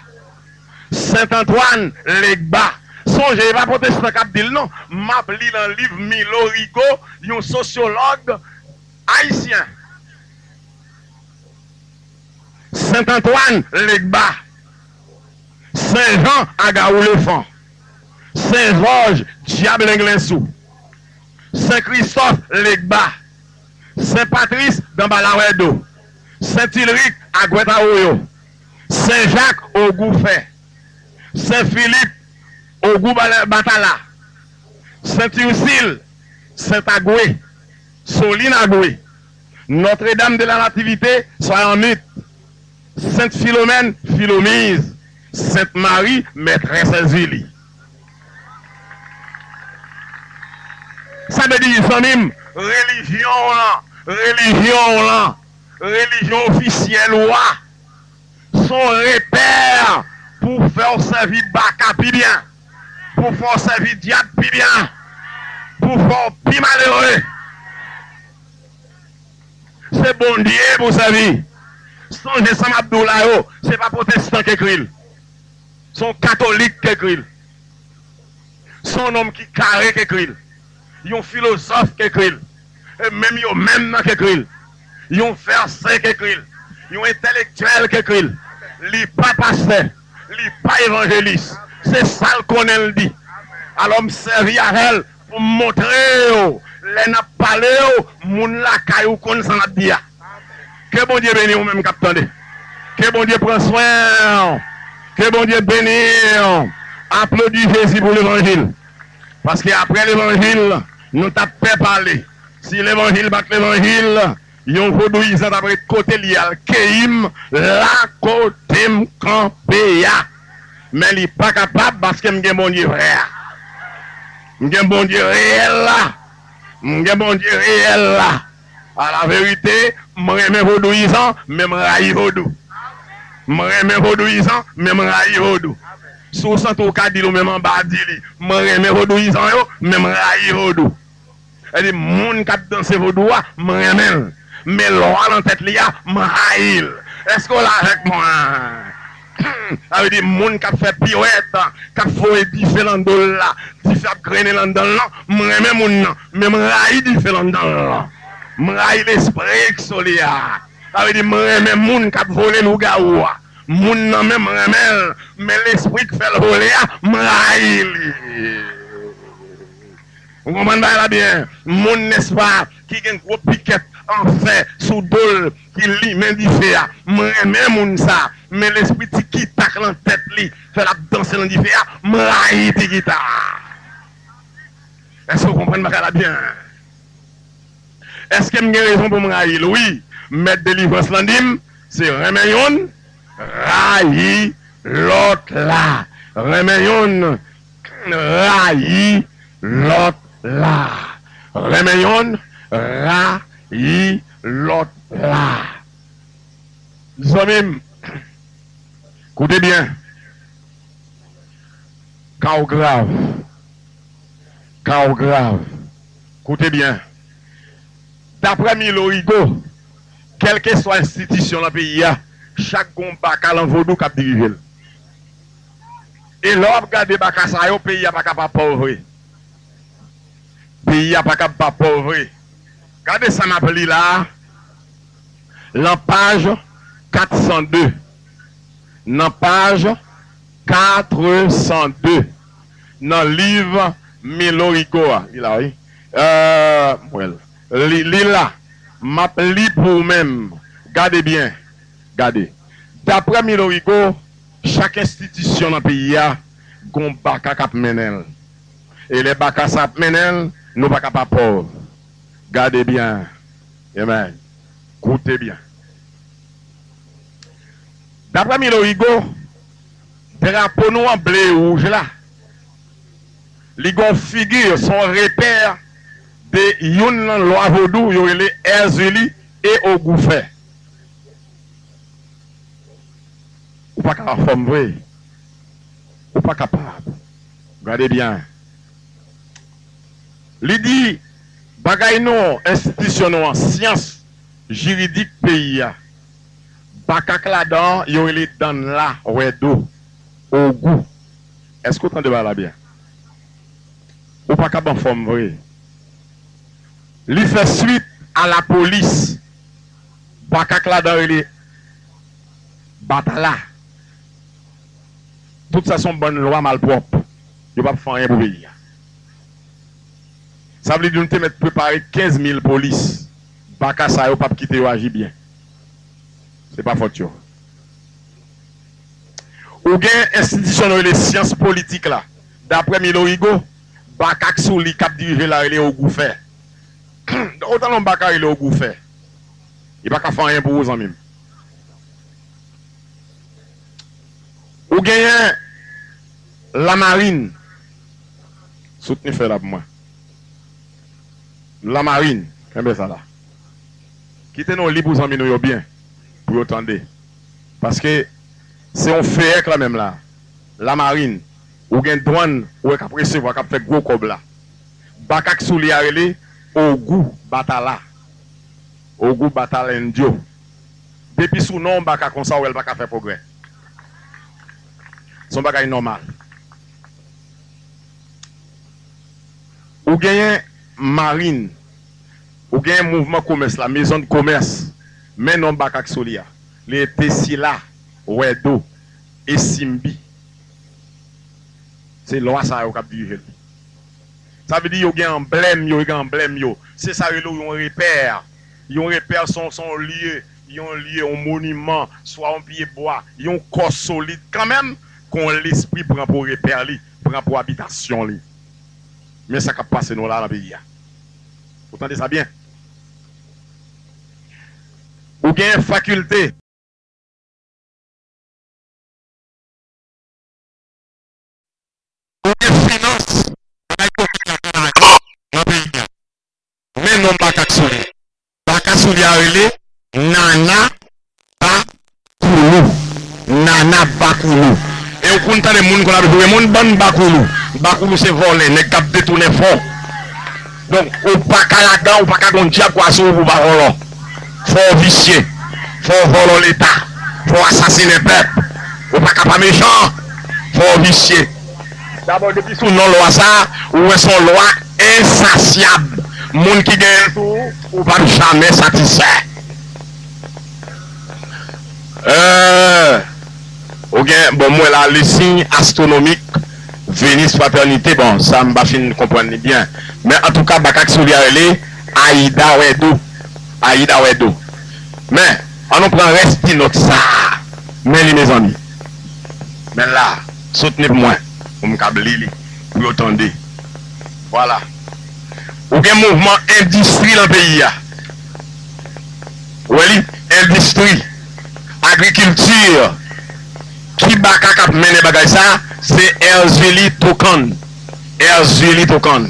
Sent Antwàn, Legba. Sonje, e pa pwotestan k ap di l non. M ap li nan liv Milo Rigaud, yon sosyològ ayisyen. Sent Antwàn, Legba. Sen Jan, Agawou Lefan. Sen Jòj, Dyab Lenglensou. Sen Kristòf, Legba. Sen Patris, Danbalawèdo. Sent Ilrik, Agwèt Awoyo. Sen Jak, Ogou Fè. Sen Filip, Ogou Bala-, Batala. Sent Isil, Sent Agwe. Solin Agwe. Nòtredam de la Nativite, Soyanmit. Sent Filomèn, Filomiz. Sent Mari, Mètrès Èzili. Sa vle di, zanmi m, relijyon w lan, relijyon w lan, relijyon ofisyèl ou a, s on repè pou fè w sèvi baka pi byen, pou fè w sèvi dyab pi byen, pou fè w pi malere. Se Bondye pou w sèvi. Sonje sa m ap di w la yo, se pa pwotestan k ekri l. Se yon katolik k ekri l. Se yon nonm ki kare k ekri l. Yon filozòf k ekri l. E menm yo menm nan k ekri l. Yon vèse k ekri l. Yon entèlektyèl k ekri l. Li pa pastè. Li pa evanjelis. Se sa l konnen l di. Alò, m sèvi avè l pou m montre w, lè n ap pale w, moun lakay ou konn sa n ap di a. Ke Bondye beni w menm k ap tande. Ke Bondye pran swen w. Ke Bondye beni w. Aplodi Jezi pou levanjil. Paske apre levanjil, nou t ap pè pale. Si levanjil bat levanjil, yon vodouyizan t ap ret kote l ye al keyi m la kote m kanpe a. Men li pa kapab paske m gen Bondye vrè a. M gen Bondye reyèl la. M gen Bondye reyèl la. A la verite, M renmen vodouyizan, men m rayi vodou. M renmen vodouyizan, men m rayi vodou. Si w santi w ka di l, ou menm anba di li, m renmen vodouyizan yo, men m rayi vodou. Sa vle di, moun k ap danse vodou a, m renmen l. Men lwa nan tèt li a, m rayi l. Èske w la avèk mwen? Sa vle di, moun k ap fè piwèt, k ap voye dife nan do l la, dife ap grennen anndan l lan, m renmen moun nan, men m rayi dife l anndan l lan. M rayi lespri k sou li a. Sa vle di, m renmen moun k ap vole lougawou a. Moun nan menm, m renmen l, men lespri k fè l vole a, m rayi li. Ou konprann bagay la byen? Moun, nèspa, ki gen gwo pikèt an fè sou do l, ki limen dife a. M renmen moun sa, men lespri ti kita k nan tèt li, fè l ap danse nan dife a, m rayi ti kita. Èske w konprann bagay la byen? Èske m gen rezon pou m rayi l? Wi. Mèt delivrans lan di m, se renmen youn, rayi lòt la. Renmen youn, rayi lòt la. Renmen youn, rayi lòt la. Zanmi m, koute byen. Ka w grav. Ka w grav. Koute byen. Daprè Milo Rigo, kèlkeswa enstitisyon nan peyi a, chak gon baka lan vodou k ap dirije l. E lè w ap gade baka sa yo, peyi a pa ka pa pòv vre. Peyi a pa ka pa pòv vre. Gade sa m ap li la a, lan paj kat san de. Nan paj kat san de. Nan liv Milo Rigo a. Li la, wi. Euh, m wè l. Li, li la. M ap li pou ou menm. Gade byen. Gade. Daprè Milo Rigo, chak enstitisyon nan peyi a, gon baka k ap mennen l. E lè baka sa ap mennen l, nou pa ka pa pòv. Gade byen. Amen. Koute byen. Daprè Milo Rigo, drapo nou an ble e wouj la, li gon figi, se yon repè de youn nan lwa vodou, yo rele Èzili e Ogou fè. Ou pa ka anfòm vre. Ou pa kapab. Gade byen. Li di, bagay nou, enstitisyon nou an, syans jiridik peyi a, baka k ladan an, yo rele Danla Wèdo, Ogou. Èske w tande bagay la byen? Ou pa kab anfòm vre. Li fè swit a lapolis. Baka k ladan rele Batala. Tout sa se yon bann lwa malpwòp. Yo p ap fè anyen pou peyi a. Sa vle di nou te mèt prepare kenz mil polis. Baka sa yo p ap kite yo aji byen. Se pa fòt yo. Ou gen enstitisyon nou rele syans politik la. Daprè Milo Rigo, baka k sou li k ap dirije la rele Ogou fè. Otan non baka rele Ogou fè. Li pa ka fè anyen pou ou, zanmi m. Ou genyen Lamarin. Soutni fè la pou mwen. Lamarin. Kenbe sa la. Kite nou li pou zanmi nou yo byen. Pou yo tande. Paske se yon feyè kanmenm la. Lamarin. Ou gen dwann, ou wè k ap resevwa, k ap fè gwo kòb la. Baka k sou li a rele Ogou Batala. Ogou Batala Endyo. Depi sou non yon baka konsa, ou wè l pa ka fè pwogrè. Se yon bagay nòmal. Ou genyen Marin. Ou genyen mouvman komès la, mezon de komès. Men non baka k sou li a. Li rete Sila, Wèdo, e Simbi. Se lwa sa yo k ap dirije l. Sa vle di yo gen anblèm yo, yo gen anblèm yo. Se sa yo rele yon repè. Yon repè se yon, se yon lye, yon lye, yon moniman, swa yon pye bwa, yon kò solid kanmenm, ke yon lespri pran pou repè li, pran pou abitasyon li. Men sa k ap pase nou la nan peyi a. Ou tande sa byen? Ou gen fakilte. Ou gen finans, bagay kote ki ap mache nan peyi a. Men non baka k sou li. Baka sou li a rele Bakoulou. E ou konn tande moun konn ap joure moun, bann bakoulou. Bakoulou se vòlè, nèg k ap detounen fon. Donk, ou pa ka ladan, ou pa ka gon dyab kwa sou ou pou w pa vòlò. Fò w visye. Fò w vòlò Leta. Fò w asasinen pèp. Ou pa ka pa mechan. Fò w visye. Dabò, depi sou non lwa sa, ou wè se yon lwa ensasyab. Moun ki genyen l sou ou, ou p ap jamè satisfè. Euh, ou gen, bon, m wè la, le signe astronomique Vénus Fraternité, bon, sa m pa fin konprann li byen. Men antouka, Bakak Soli a rele Ayida Wèdo. Ayida Wèdo. Men, ann nou pran rès ti nòt sa a. Men li, mezanmi. Men la, soutni pou mwen, pou m kab li li, pou yo tande. Vwala. Ou gen mouvman endistri nan peyi a. Ou wè li? Endistri, agrikilti. Ki Bakak k ap mennen bagay sa? Se Erzuli Tocan. Erzuli Tocan.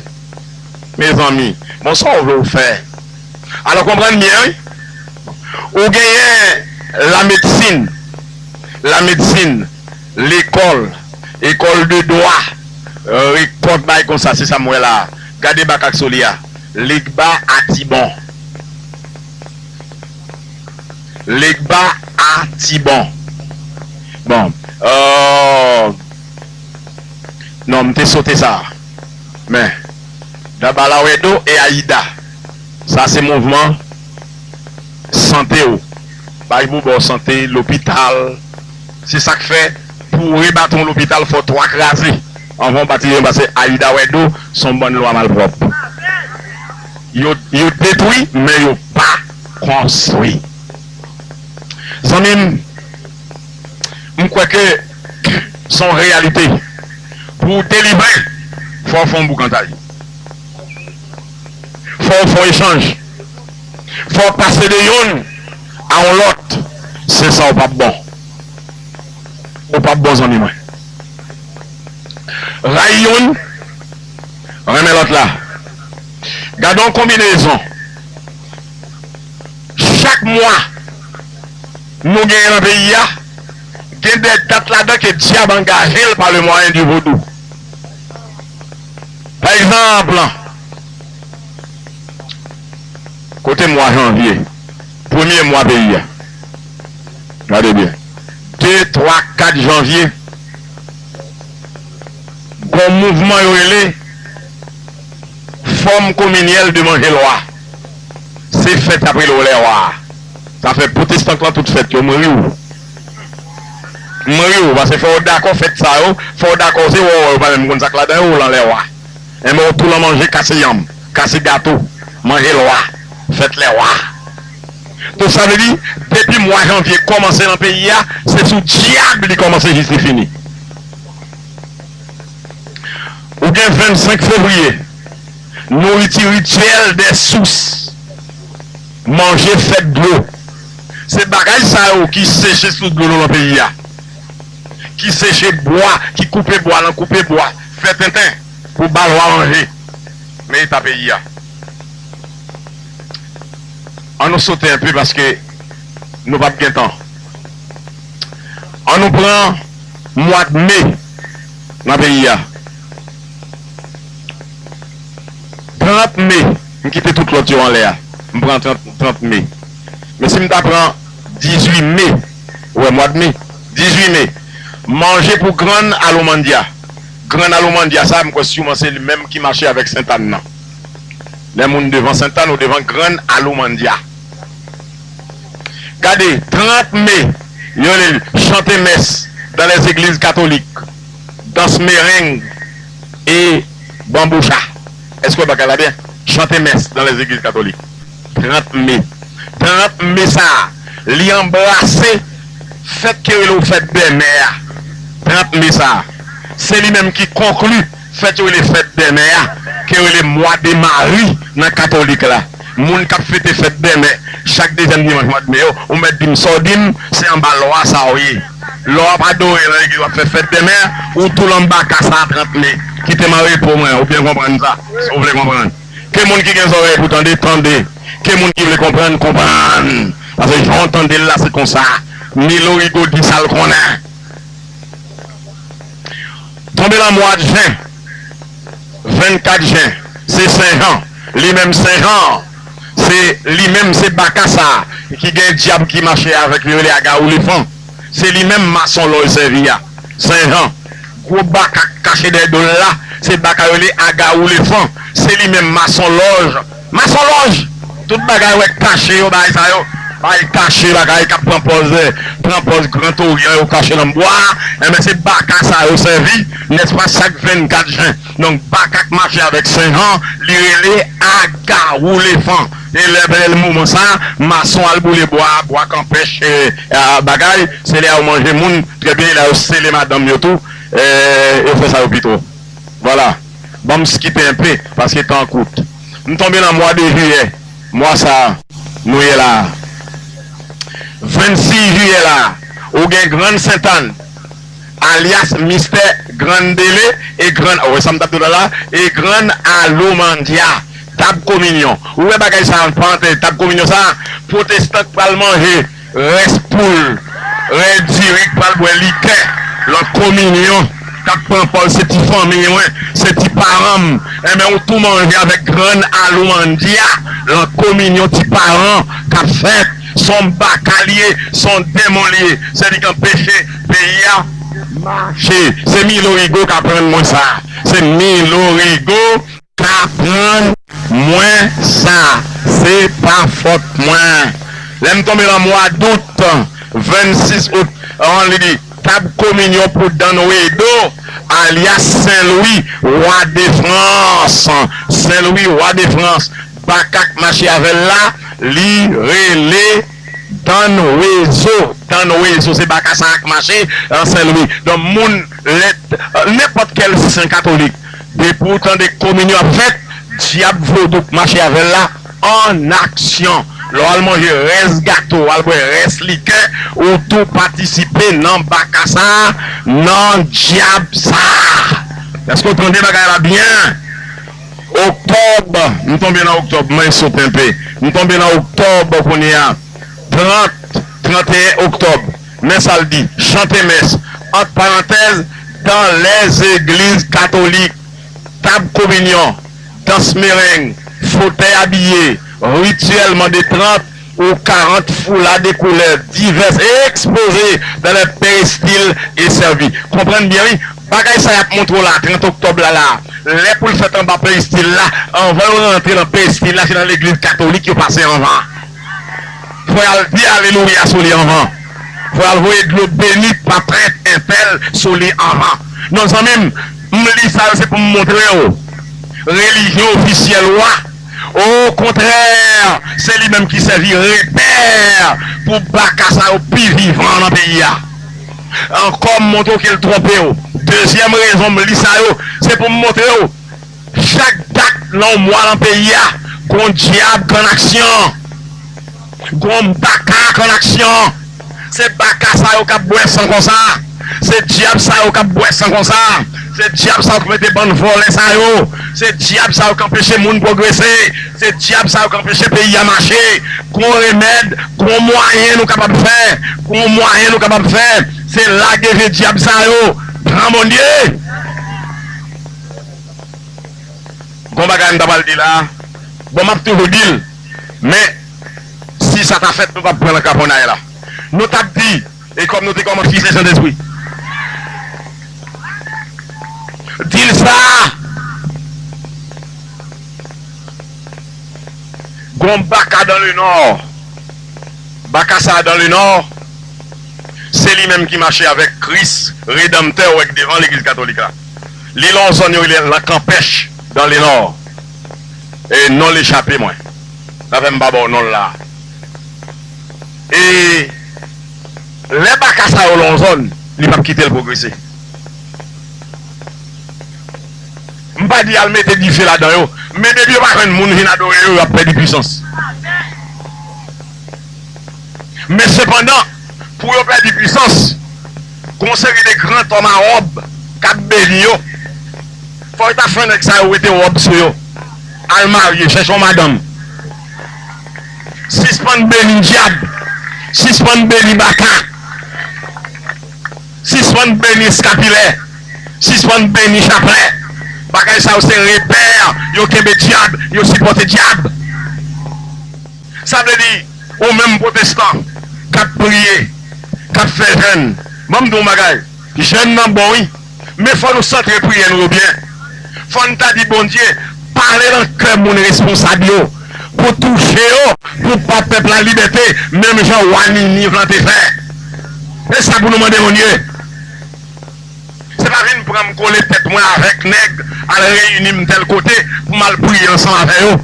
Mezanmi, bon, sa w vle w fè? Alò, konprann byen, wi. Ou genyen lamedsin, lamedsin, lekòl, école de droit, euh, rekòt bay konsa, se sa m wè la. Gade Bakak Soli a. Legba Atibon. Legba Atibon. Bon, euh, non, m te sote sa. Men, Dabalawedo e Ayida. Sa se mouvman sante yo. Bay pou ba w sante, lopital. Se sa k fè, pou w rebati yon lopital, fò twa kraze. Anvan w bati yon, paske Ayida Wedo se yon bann lwa malpwòp. Yo, yo detwi, men yo pa konstwi. Zanmi m, m kwè ke se yon reyalite. Pou w delivre, fò w fè yon boukantay. Fò w fè yon echanj. Fò w pase de youn a yon lòt. Sen sa w p ap bon. Ou p ap bon, zanmi mwen. Rayi youn, renmen lòt la. Gade yon konbinezon. Chak mwa nou genyen nan peyi a, gen de dat ladan ke dyab angaje l pa le mwayen di vodou. Pa egzanp, kote mwa janvye, premye mwa peyi a, gade byen, de, twa, kat janvye, gon mouvman yo rele fòm kominyèl de manje lwa. Se fèt y ap rele w lèwa. Sa fè pwotestan k lan tout fèt yo, m ri w. M ri w, paske fò w dakò fèt sa yo, fò w dakò se wè w pa menm konn sa k ladan yo, w lan lèwa. Enben w tou lan manje kase yanm, kase gato, manje lwa, fèt lèwa. Tout sa vle di, depi mwa janvye kòmanse nan peyi a, se sou dyab li kòmanse jis li fini. Ou gen vennsenk fevriye, nouriti rityèl dè sous, manje fèt dlo. Se bagay sa yo ki seche sous dlo nou nan peyi a. Ki seche bwa, ki koupe bwa nan koupe bwa, fè tenten pou ba lwa manje. Men eta peyi a. An nou sote enpe paske nou p ap gen tan. An nou pran mwa d me nan peyi a. Trant me, m kite tout lòt yo anlè a. M pran trant, trant me. Men si m ta pran dizuit me, ou wè mwa d me, dizuit me, manje pou grann Alomandia. Grann Alomandia sa, m kwè siman se li menm ki mache avèk Sentàn nan. Lè moun devan Sentàn, ou devan grann Alomandia. Gade, trant me, yo rele l chante mès dans les églises catholiques, dans mereng e banboucha. Èske w wè bagay la byen? Chante mès dans les églises catholiques. Trant me. Trant me sa a, li anbrase fèt ke yo rele w fèt dèmè a. Trant me sa a, se li menm ki konkli fèt yo rele fèt dèmè a, ke yo rele mwa de Mari nan katolik la. Moun k ap fete fèt dèmè, chak dezyèm dimanch mwa d me yo, ou mèt di m sa w di m, se anba lwa sa w ye. Lè w ap adore nan legliz, w ap fè fèt dèmè, ou tou l anba ka sa a trant me. Kite m an repo mwen, ou byen konprann sa, si w vle konprann. Ke moun ki gen zòrèy pou tande, tande. Ke moun ki vle konprann, konprann. Paske jan w tande l la, se konsa. Milo Rigaud di sa l konnen. Tonbe nan mwa jen, vennkat jen, se Sen Jan. Li menm Sen Jan, se li menm, se baka sa ki gen dyab ki mache avèk li, yo rele Agawou Lefan. Se li menm mason lòj sèvi a. Sen Jan, gwo baka k kache dèyè do l la, se baka yo rele Agawou Lefan. Se li menm mason lòj. Mason lòj! Tout bagay wè k kache yo, bagay sa yo. Bagay kache, bagay k ap pran pòz, pran pòz Gran Toryan yo kache nan bwa. Enben, se baka sa yo sèvi, nèspa, chak vennkat jen. Donk, baka k mache avèk Sen Jan, li rele Agawou Lefan. E lè, lè moman sa, mason al boule bwa, bwa kanpèch, e, a, bagay, se lè yo manje moun, trè byen, e lè yo sele madanm yo tou, e, yo fè sa yo pi twò. Vwala. Ban m skip enpe, paske tan kout. M tonbe nan mwa de jiyè, mwa sa a, nou ye la a. Vennsis jiyè la a, ou gen Grann Sentàn, alyas Mistè Grann Dele e Grann, ou wè sa m t ap di w la la, e Grann Alomandya, tab kominyon. Ou wè bagay sa a, parantèz, tab kominyon sa a, pwotestan k pral manje rès poul, rès diri k pral bwè likè, lòt kominyon, k ap pran pòz se ti fanmi mwen, se ti paran m, enben, ou tou manje avèk Grann Alomandya, lòt kominyon ti paran k ap fèt. Se yon baka l ye, se yon denmon l ye. Se li k anpeche peyi a mache. Se Milo Rigo k aprann mwen sa. Se Milo Rigo k aprann mwen sa. Se pa fòt mwen. Lè m tonbe nan mwa dout, vennsis out, an, li di, tab kominyon pou Danwedo, alyas Sen Lwi, wa de Frans. Sen Lwi, wa de Frans. Baka k mache avè l la, li rele Danwezo. Danwezo, se baka sa a k mache nan Sen Lwi. Donk, moun, lè, nenpòt kèl sen katolik, depi w tande kominyon ap fèt, dyab vodou k mache avè l la, ann aksyon. Lè w al manje rès gato, w al bwè rès likè, ou tou patisipe nan baka sa a, nan dyab sa a. Èske w tande bagay la byen? Oktòb, m tonbe nan oktòb, mwen sot enpe. M tonbe nan oktòb kounye a. Trant, tranteyen oktòb. Men sa l di, chante mès, ant parantèz, dans les églises catholiques, tab kominyon, dans mereng, fotèy abiye, rityèlman de trant ou karant foula de koulè divès ekspoze dans les péristyles et servi. Konprann byen, wi. Bagay sa y ap montre w la, trant oktòb la, la. Lè pou l fèt anba peristil la, anvan yo rantre nan peristil la, se nan legliz katolik yo pase anvan. Fò y al di alelouya sou li anvan. Fò y al voye dlo beni pa prèt entèl sou li anvan. Non, zanmi m, m li sa yo, se pou m montre w. Relijyon ofisyèl ou a, okontrè, se li menm ki sèvi repè pou baka sa yo pi vivan nan peyi a. Ankò, m montre w ke l twonpe w. Dezyèm rezon m li sa yo, se pou m montre w, chak dat nan yon mwa nan peyi a, gon dyab k an aksyon. Gon baka k an aksyon. Se baka sa yo k ap bwè san konsa. Se dyab sa yo k ap bwè san konsa. Se dyab sa yo k mete bann vòlè sa yo. Se dyab sa yo k anpeche moun pwogrese. Se dyab sa yo k anpeche peyi a mache. Gon remèd, gon mwayen nou kapab fè. Gon mwayen nou kapab fè. Se lage vye dyab sa yo. Pran Bondye. Gon bagay m ta pral di la. Bon, m ap toujou di l. Men, si sa ta fèt, nou p ap pran nan kraponnay la. Nou t ap di, e kòm nou te kòmanse, se Sentespri. Di l sa. Gon baka dans le nord. Baka sa a dans le nord, se li menm ki mache avèk Kris Redanmtè ou wè k devan legliz katolik la. Li lan yon zòn yo rele Lankanpèch dans le nord. E non l echape mwen. Sa fè m pa ba w non l la. E lè baka sa yo lan yon zòn, li p ap kite l pwogrese. M pa di al mete dife ladan yo, men depi yo pa jwenn moun vin adore yo, y ap pèdi pwisans. Men sepandan, pou yo pèdi pwisans, gon seri de grantòm a wòb k ap beni yo. Fò yo ta fè nèg sa yo wete wòb sou yo. Al marye, chèche yon madanm. Sispann beni dyab. Sispann beni baka. Sispann beni eskapilè. Sispann beni chaplè. Bagay sa yo se repè, yo kenbe dyab, yo sipòte dyab. Sa vle di, ou menm pwotestan k ap priye, k ap fè jèn, ban m di w yon bagay, jèn nan bon wi, men fò nou santre priyè nou yo byen. Fò n ta di Bondye, pale nan kè moun responsab yo, pou touche yo, pou ba pèp la libète, menm jan wa Niniv lan te fè. E sa pou nou mande Bondye. Se pa vin pran m kole tèt mwen avèk nèg, al reyini m tèl kote pou m al priye ansanm avè yo.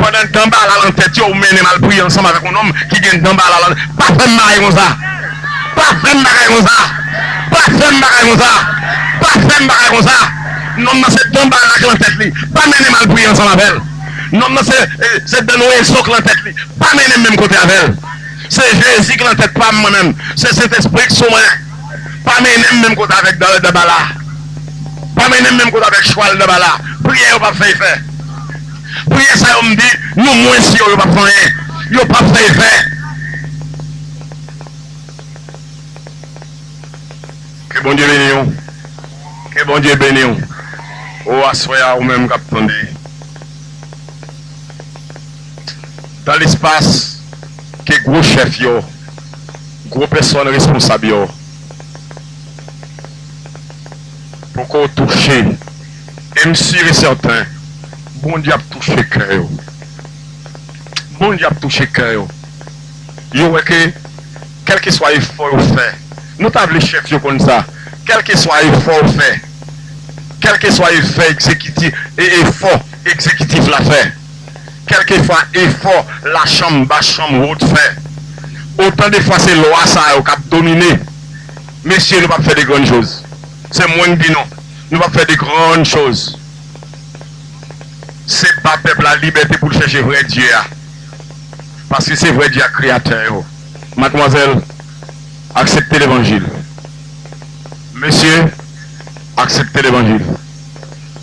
Pandan danbala lan tèt yo, ou mennen m al priye ansanm avèk yon nonm ki gen danbala lan. Pa fè m bagay konsa. Pa fè m bagay konsa. Pa fè m bagay konsa. Pa fè m bagay konsa. Nonm nan se danbala k lan tèt li. Pa mennen m al priye ansanm avè l. Nonm nan se, eh, se danwezon k lan tèt li. Pa mennen m menm kote avè l. Se Jezi k lan tèt pa m mwen menm. Se Sentespri k sou mwen. Pa mennen m menm kote avèk dan, danbala. Pa mennen m menm kote avèk chwal danbala. Priyè yo p ap fè efè. Priyè sa yo m di, nou mwens yo, yo p ap fè anyen. Yo p ap fè efè. Ke Bondye beni w. Ke Bondye beni w. O, aswè a, ou menm k ap tande. Dans l'espace, ke gwo chèf yo, gwo pèsòn responsab yo, poko touche. E m si e sèten, Bondye ap touche kè yo. Bondye ap touche kè yo. Yo wè ke, kèlkeswa efò yo fè, nou ta vle chèf yo konn sa, kèlkeswa efò yo fè, kèlkeswa efè egzekiti-, e, efò egzekitif la fè, kèlkeswa efò lachanm, bas chanm, wot fè, otan de fwa se lwa sa yo k ap domine. Mesye, nou p ap fè de grann choz. Se mwen k di nou, nou p ap fè de grann choz. Se ba pèp la libète pou l chèche vrè Dye a. Paske se vrè Dye a k kreyatè yo. Madmwazèl, aksepte levanjil. Mesye, aksepte levanjil.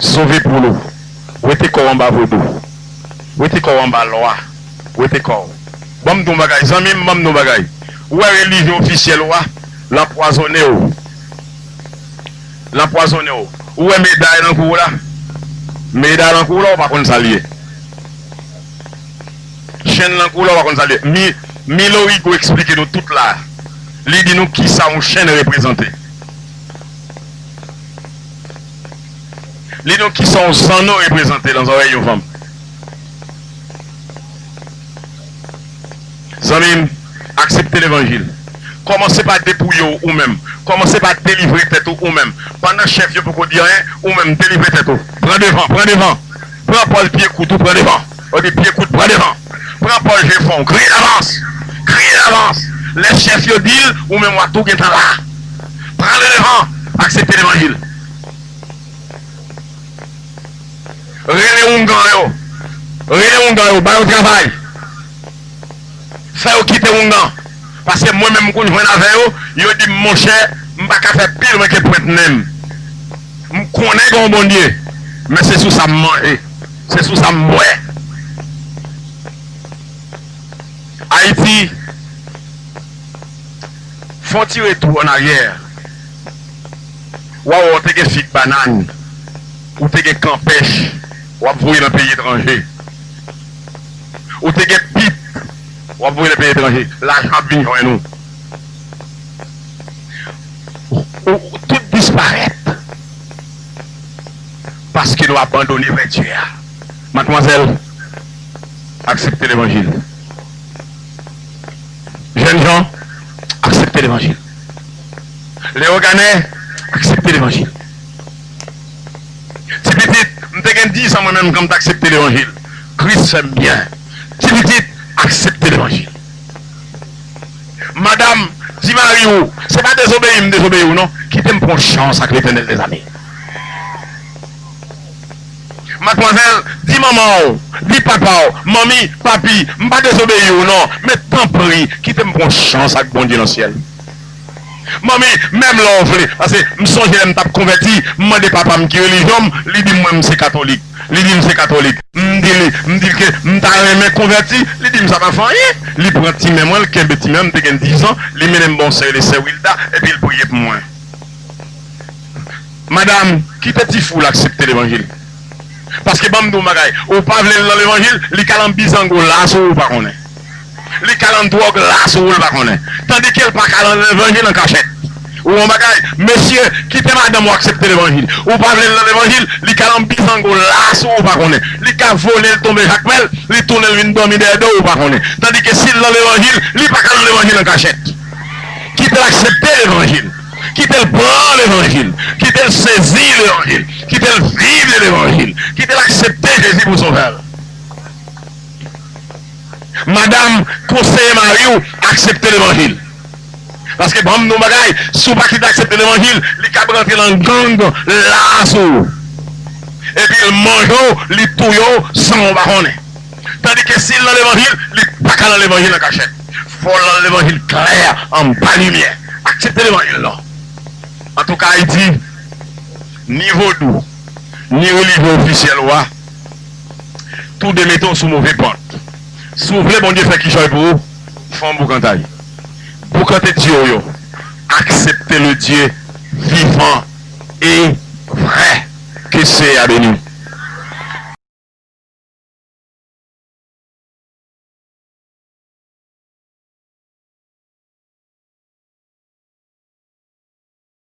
Sove poul ou. Wete kò w anba vodou. Wete kò w anba lwa. Wete kò w. Ban m di w yon bagay, zanmi m, ban m di w yon bagay. Ou wè relijyon ofisyèl ou a, l anpwazonnen w. L anpwazonnen w. Ou wè meday nan kou w la? Meday nan kou w la, ou pa konn sa l ye. Chenn nan kou w la, ou pa konn sa l ye. Mi-, Milo Rigo eksplike nou tout la. Li di nou kisa yon chenn reprezante. Li di nou kisa yon zanno reprezante nan zòrèy yon fanm. Zanmi m, aksepte levanjil. Kòmanse pa depouye w ou menm. Kòmanse pa delivre tèt ou ou menm. Pandan chèf yo poko di anyen, ou menm delivre tèt ou. Pran devan, pran devan. Pran pòz pye kout ou, pran devan. Yo di pye kout, pran devan. Pran pòz je fon, kriye davans. Kriye davans. Lè chèf yo di l, ou menm w a tou gentan la. Pran le devan, aksepte levanjil. Rele oungan yo. Rele oungan yo, ba yo travay. Fè yo kite oungan. Paske mwen menm m konn jwenn avè yo, yo di m, monchè, m pa ka fè pi lwen ke pwent nen m. M konnen gen yon Bondye, men se sou sa m manje, se sou sa m bwè. Ayiti, fè yon ti retou an aryè. W a wè, w te gen fig, banann, ou te gen kanpèch, w ap voye nan peyi etranje. Ou te gen pit, w ap voye nan peyi etranje. Lajan ap vin jwenn ou. Ou, ou, tout disparèt. Paske nou abandone vrè Dye a. Madmwazèl, aksepte levanjil. Jènjan, aksepte levanjil. Leyogane, aksepte levanjil. Ti pitit, m te gen diz an mwen menm kan m t aksepte levanjil. Kris fè m byen. Ti pitit, aksepte levanjil. Madanm, di mari w, se pa dezobeyi m dezobeyi w non. Kite m pran chans ak Letènèl dèzame. Madmwazèl, di manman w, di papa w, manmi, papi, m pa dezobeyi w non, men tanpri, kite m pran chans ak Bondye nan syèl. Manmi, menm lè w vle, paske m sonje lè m t ap konvèti, m mande papa m ki relijyon m, li di m mwen m se katolik. Li di m se katolik. M di li, m di l ke m ta renmen konvèti, li di m sa pa fè anyen. Li pran ti men mwen, l kenbe ti men m, m te gen diz an, li mennen m ba yon sè rele sè Wilda, epi l priye pou mwen. Madanm, kite ti fi w la aksepte levanjil. Paske ban m di w yon bagay, ou pa vle l nan levanjil, li ka nan bizango la sou ou pa konnen. Li ka nan dwòg la sou ou l pa konnen. Tandike l pa ka nan levanjil an kachèt. Ou yon bagay, mesye, kite madanm ou aksepte levanjil. Ou pa vle l nan levanjil, li ka nan bizango la sou ou pa konnen. Li ka vole l tonbe jakmèl, li tounen l vin dòmi dèyè do ou pa konnen. Tandike si l nan levanjil, li pa ka nan levanjil an kachèt. Kite l aksepte levanjil. Kite l pran levanjil. Kite l sezi levanjil. Kite l viv de levanjil. Kite l aksepte Jezi pou sovè l. Madanm, konseye mari w aksepte levanjil. Paske ban m di w yon bagay, si w pa kite aksepte levanjil, li kab rantre nan gang la sou ou. Epi l manje w, li touye w san w pa konnen. Tandike si l nan levanjil, li pa ka nan levanjil an kachèt. Fò l nan levanjil klè, anba limyè. Aksepte levanjil non. Antouka, Ayiti, ni vodou, ni relijyon ofisyèl ou a, toude mete w sou move pant. Si w vle Bondye fè kichòy pou ou, fè yon boukantay. Boukante dye w yo. Aksepte le Dieu vivant et vrai. Ke Seyè a beni w.